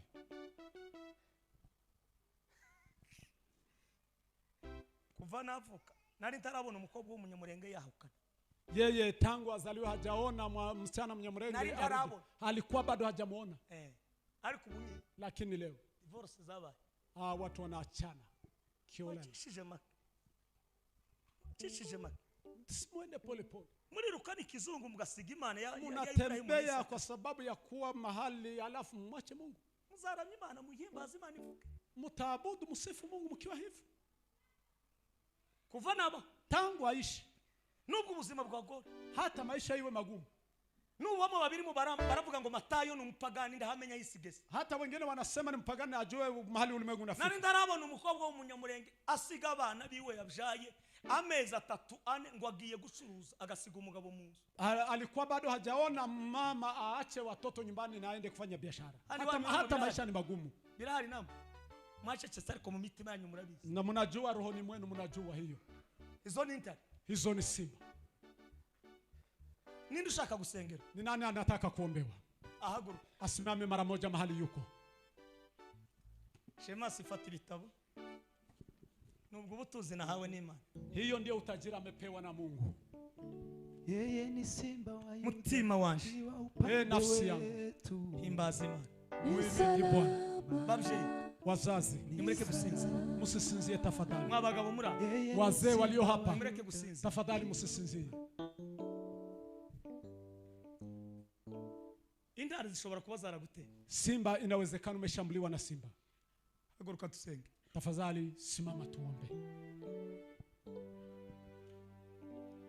Kuva navuka nari ntarabona umukobwa w'umunyamurenge yahukana. Yeye tangu azaliwe hajaona msichana mnyamurenge, alikuwa bado hajamuona. Ariko ubu lakini leo divorce zabaye. Watu wanaachana kiolela. Cishije make. Simwende pole pole. Murirukana ikizungu mugasiga Imana ya Munatembea kwa sababu ya kuwa mahali alafu mwache Mungu. Muzaramye Imana muhimbaze Imana ivuke. Mutaabudu msifu Mungu mkiwa hivi. Kuva naba tangu aishi. Nubwo ubuzima bwagora, hata maisha iwe magumu. Nubamo babiri mu baravuga ngo Matayo ni umupagani ndahamenya yisigeze. Hata wengine wanasema ni mpagani ajue mahali ulimwengu unafika. Nari ndarabona umukobwa w'umunyamurenge asiga abana biwe yabyaye amezi 3 4 ngo agiye gucuruza agasiga umugabo mu nzu. Alikuwa bado hajaona mama aache watoto nyumbani na aende kufanya biashara. Hata maisha ni magumu. Birahari namwe. Mwacecetse ariko mu mitima yanyu murabizi. Na mnajua rohoni mwenu mnajua hiyo. Hizo ni intare. Hizo ni simba. Ninde ushaka gusengera? Ni nani anataka kuombewa? Ahaguruka. Asimame mara moja mahali yuko. Shema sifati ibitabo. Nubwo ubutuzi nahawe n'Imana. Hiyo ndio utajiri amepewa na Mungu. Yeye ni simba wa Yuda, Mutima wanje, wa upande nafsi yangu. wetu. Himbaza Imana. Muimbe Bwana. Babyeyi, Wazazi, nimureke gusinzira. msisinzie tafadhali. Mwabagabo muri aho, Yeye ni Wazee simba walio hapa, nimureke gusinzira. tafadhali msisinzie. Intare zishobora kuba zaraguteye. Simba, inawezekana umeshambuliwa na simba. Haguruka dusenge. Tafadhali simama tuombe.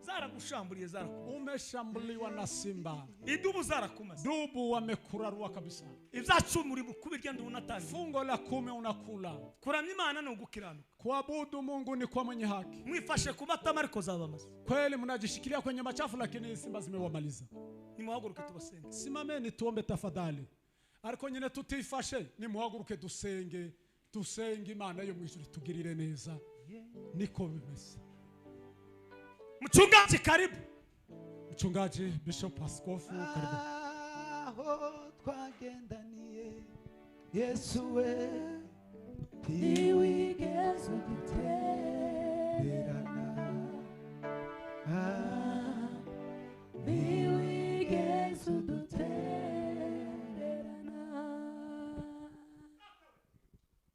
Zaragushamburiye, zarakumaze. Umeshambuliwa na simba, Idubu zarakumaze. dubu wamekurarua kabisa. Ibyacumi uri kubirya ndunatangiye. Fungo la 10 unakula. Kuramya Imana ni ugukiranuka. Kuabudu Mungu ni kwa mwenye haki. Mwifashe ku matama ariko zabamaze. Kweli mnajishikilia kwenye machafu, lakini simba zimewamaliza. Nimuhaguruke tubasenge. Simameni tuombe tafadhali. Ariko nyine tutifashe, nimuhaguruke dusenge, dusenge Imana yo mu ijuru tugirire neza. Niko bimeze. Mchungaji, karibu. Mchungaji, Bishop, Askofu, karibu. Aho twagendaniye Yesu we, ntiwigeze udutererana. Ntiwigeze udutererana.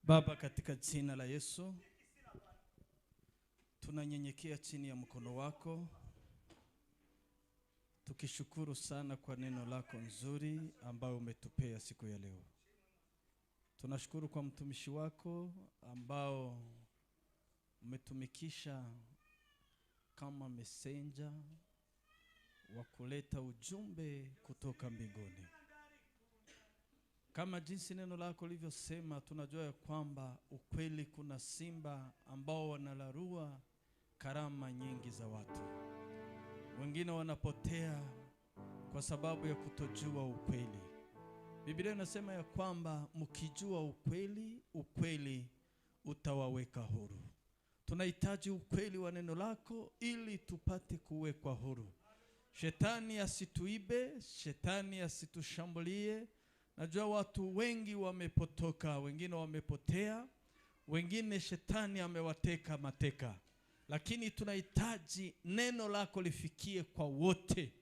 Baba, katika jina la Yesu tunanyenyekea chini ya mkono wako tukishukuru sana kwa neno lako nzuri ambayo umetupea siku ya leo. Tunashukuru kwa mtumishi wako ambao umetumikisha kama messenger wa kuleta ujumbe kutoka mbinguni. Kama jinsi neno lako lilivyosema, tunajua ya kwamba ukweli kuna simba ambao wanalarua karama nyingi za watu. Wengine wanapotea kwa sababu ya kutojua ukweli. Biblia inasema ya kwamba mkijua ukweli, ukweli utawaweka huru. Tunahitaji ukweli wa neno lako ili tupate kuwekwa huru. Shetani asituibe, shetani asitushambulie. Najua watu wengi wamepotoka, wengine wamepotea, wengine shetani amewateka mateka. Lakini tunahitaji neno lako lifikie kwa wote.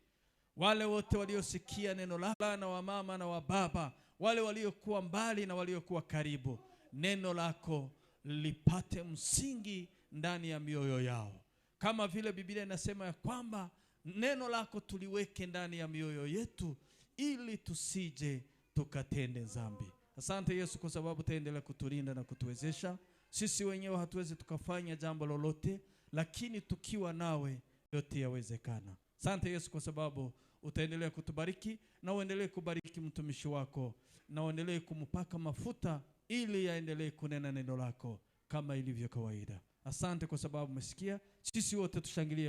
Wale wote waliosikia neno lako, na wamama na wababa, wale waliokuwa mbali na waliokuwa karibu, neno lako lipate msingi ndani ya mioyo yao. Kama vile Biblia inasema ya kwamba neno lako tuliweke ndani ya mioyo yetu ili tusije tukatende dhambi. Asante Yesu kwa sababu utaendelea kutulinda na kutuwezesha. Sisi wenyewe hatuwezi tukafanya jambo lolote, lakini tukiwa nawe yote yawezekana. Asante Yesu kwa sababu utaendelea kutubariki na uendelee kubariki mtumishi wako na uendelee kumpaka mafuta ili aendelee kunena neno lako kama ilivyo kawaida. Asante kwa sababu umesikia. Sisi wote tushangilie.